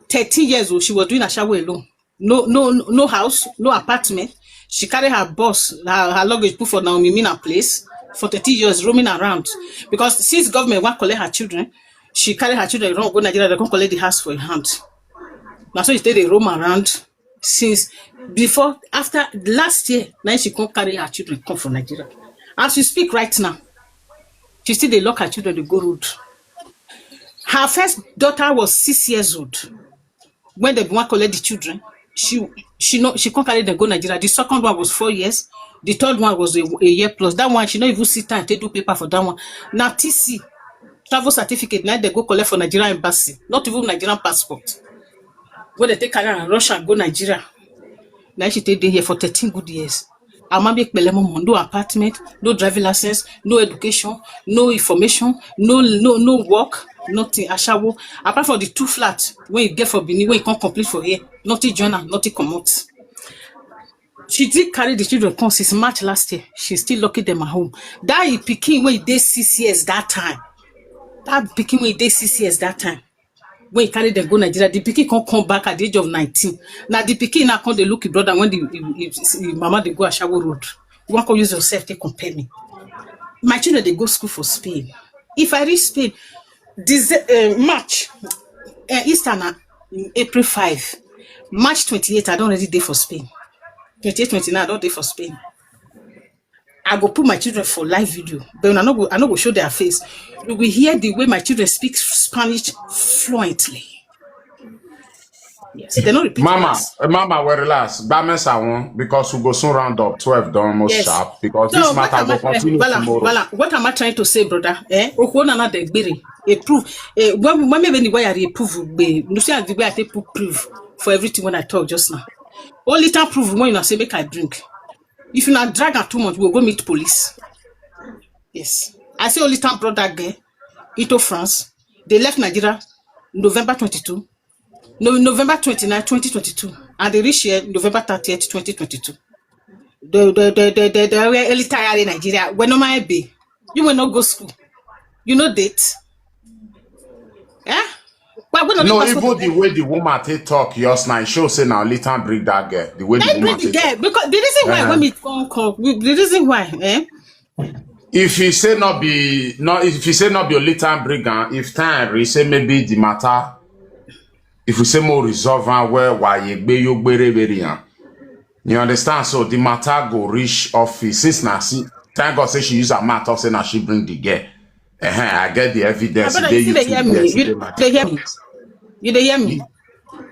thirteen years old, she was doing ashawo alone. No, no, no house, no apartment. She carry her bus, her, her luggage put for Naomi Mina place for thirty years, roaming around. Because since government wan collect her children, she carry her children run go Nigeria, they come collect the house for her hand. Now so she take dey roam around since before, after last year, now she come carry her children come from Nigeria. As we speak right now, she still dey lock her children dey go road. Her first daughter was six years old when they wan collect the children. She she no she come carry them go Nigeria. The second one was four years. The third one was a, a year plus. That one she no even see time take do paper for that one. Na T C, travel certificate, na they go collect for Nigerian embassy. Not even Nigerian passport. When they take her and rush her go Nigeria, now she take dey here for thirteen good years. Her mama make pele momo, no apartment, no driving license, no education, no information, no no no work, nothing. Ashawo. Apart from the two flats when you get for Benin, when you come complete for here, nothing join am, nothing comot. She did carry the children come since March last year. She still locking them at home. That is pikin when they six years that time. That pikin when they six years that time. When he carry them go Nigeria, the pikin come come back at the age of nineteen. Now the pikin now come they look your brother when the, the, the, the mama they go Ashawo Road. You want to use yourself to compare me. My children they go school for Spain. If I reach Spain, this uh, March, uh, Easter na April five, March twenty-eight, I don't already dey for Spain. Twenty-eight, twenty-nine, I don't dey for Spain. I go put my children for live video, but I no go, I no go show their face. You will hear the way my children speak Spanish fluently. Yes, they no repeat Mama, us. eh, Mama, well, relax. Garments I want because we go soon round up. twelve done almost Yes. sharp because So this what matter am go I continue Bala, tomorrow. Bala, what am I trying to say, brother? Eh? Okwo na na de gbere. A proof. Eh, when when me when I prove gbe, you see the way I take put proof for everything when I talk just now. Only time proof when you say make I drink. If you not drag am too much, we'll go meet police. Yes. I say only time brought that girl into France. They left Nigeria November twenty-two. No, November twenty-nine, twenty twenty-two. And they reach here November thirtieth, twenty twenty-two. The the the the the, the where early tired in Nigeria. When no my be. You will not go school. You know date. Eh? But when No, passport even the way the woman take talk just now, show say now later bring that girl. The way the Let woman bring the take girl because the reason why Uh-huh. when me come come the reason why eh If you say not be, no, if you say not be Olitan bring am, if time reach, say maybe the matter, if we say more resolve am well, why you gbe yo gbere very am. You understand? So the matter go reach office. Since na see, thank God say she use her mouth talk say na she bring the girl. Uh-huh, I get the evidence. But you still dey hear me. You dey hear me. You dey hear me.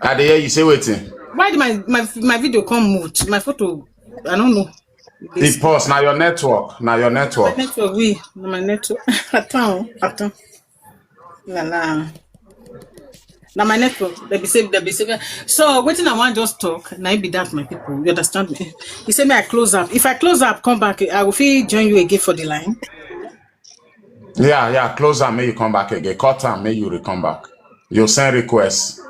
I dey hear you say wetin? Why did my my my video come mute? My photo, I don't know. It pause. Now your network. Now your My network. network, we, na my network. Attends, attends. La la. Na my network. They be safe. They be safe. So wetin I want just talk. Now it be that, my people. You understand me? You say me I close up. If I close up, come back. I will feel join you again for the line. Yeah, yeah. Close am, may you come back again. Cut am, may you re-come back. You send request.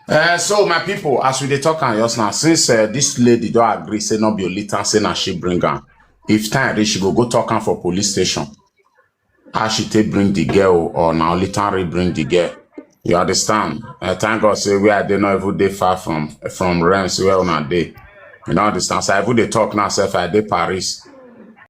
Uh, so my people, as we dey talk am just now, since uh, this lady don agree say no be Olitan, say na she bring am. If time reach, she go go talk am for police station. How she take bring the girl, or na Olitan re bring the girl? You understand? Uh, thank God say we are dey not even dey far from from realms where una dey. You know, understand? So I even dey talk now, sef I dey Paris.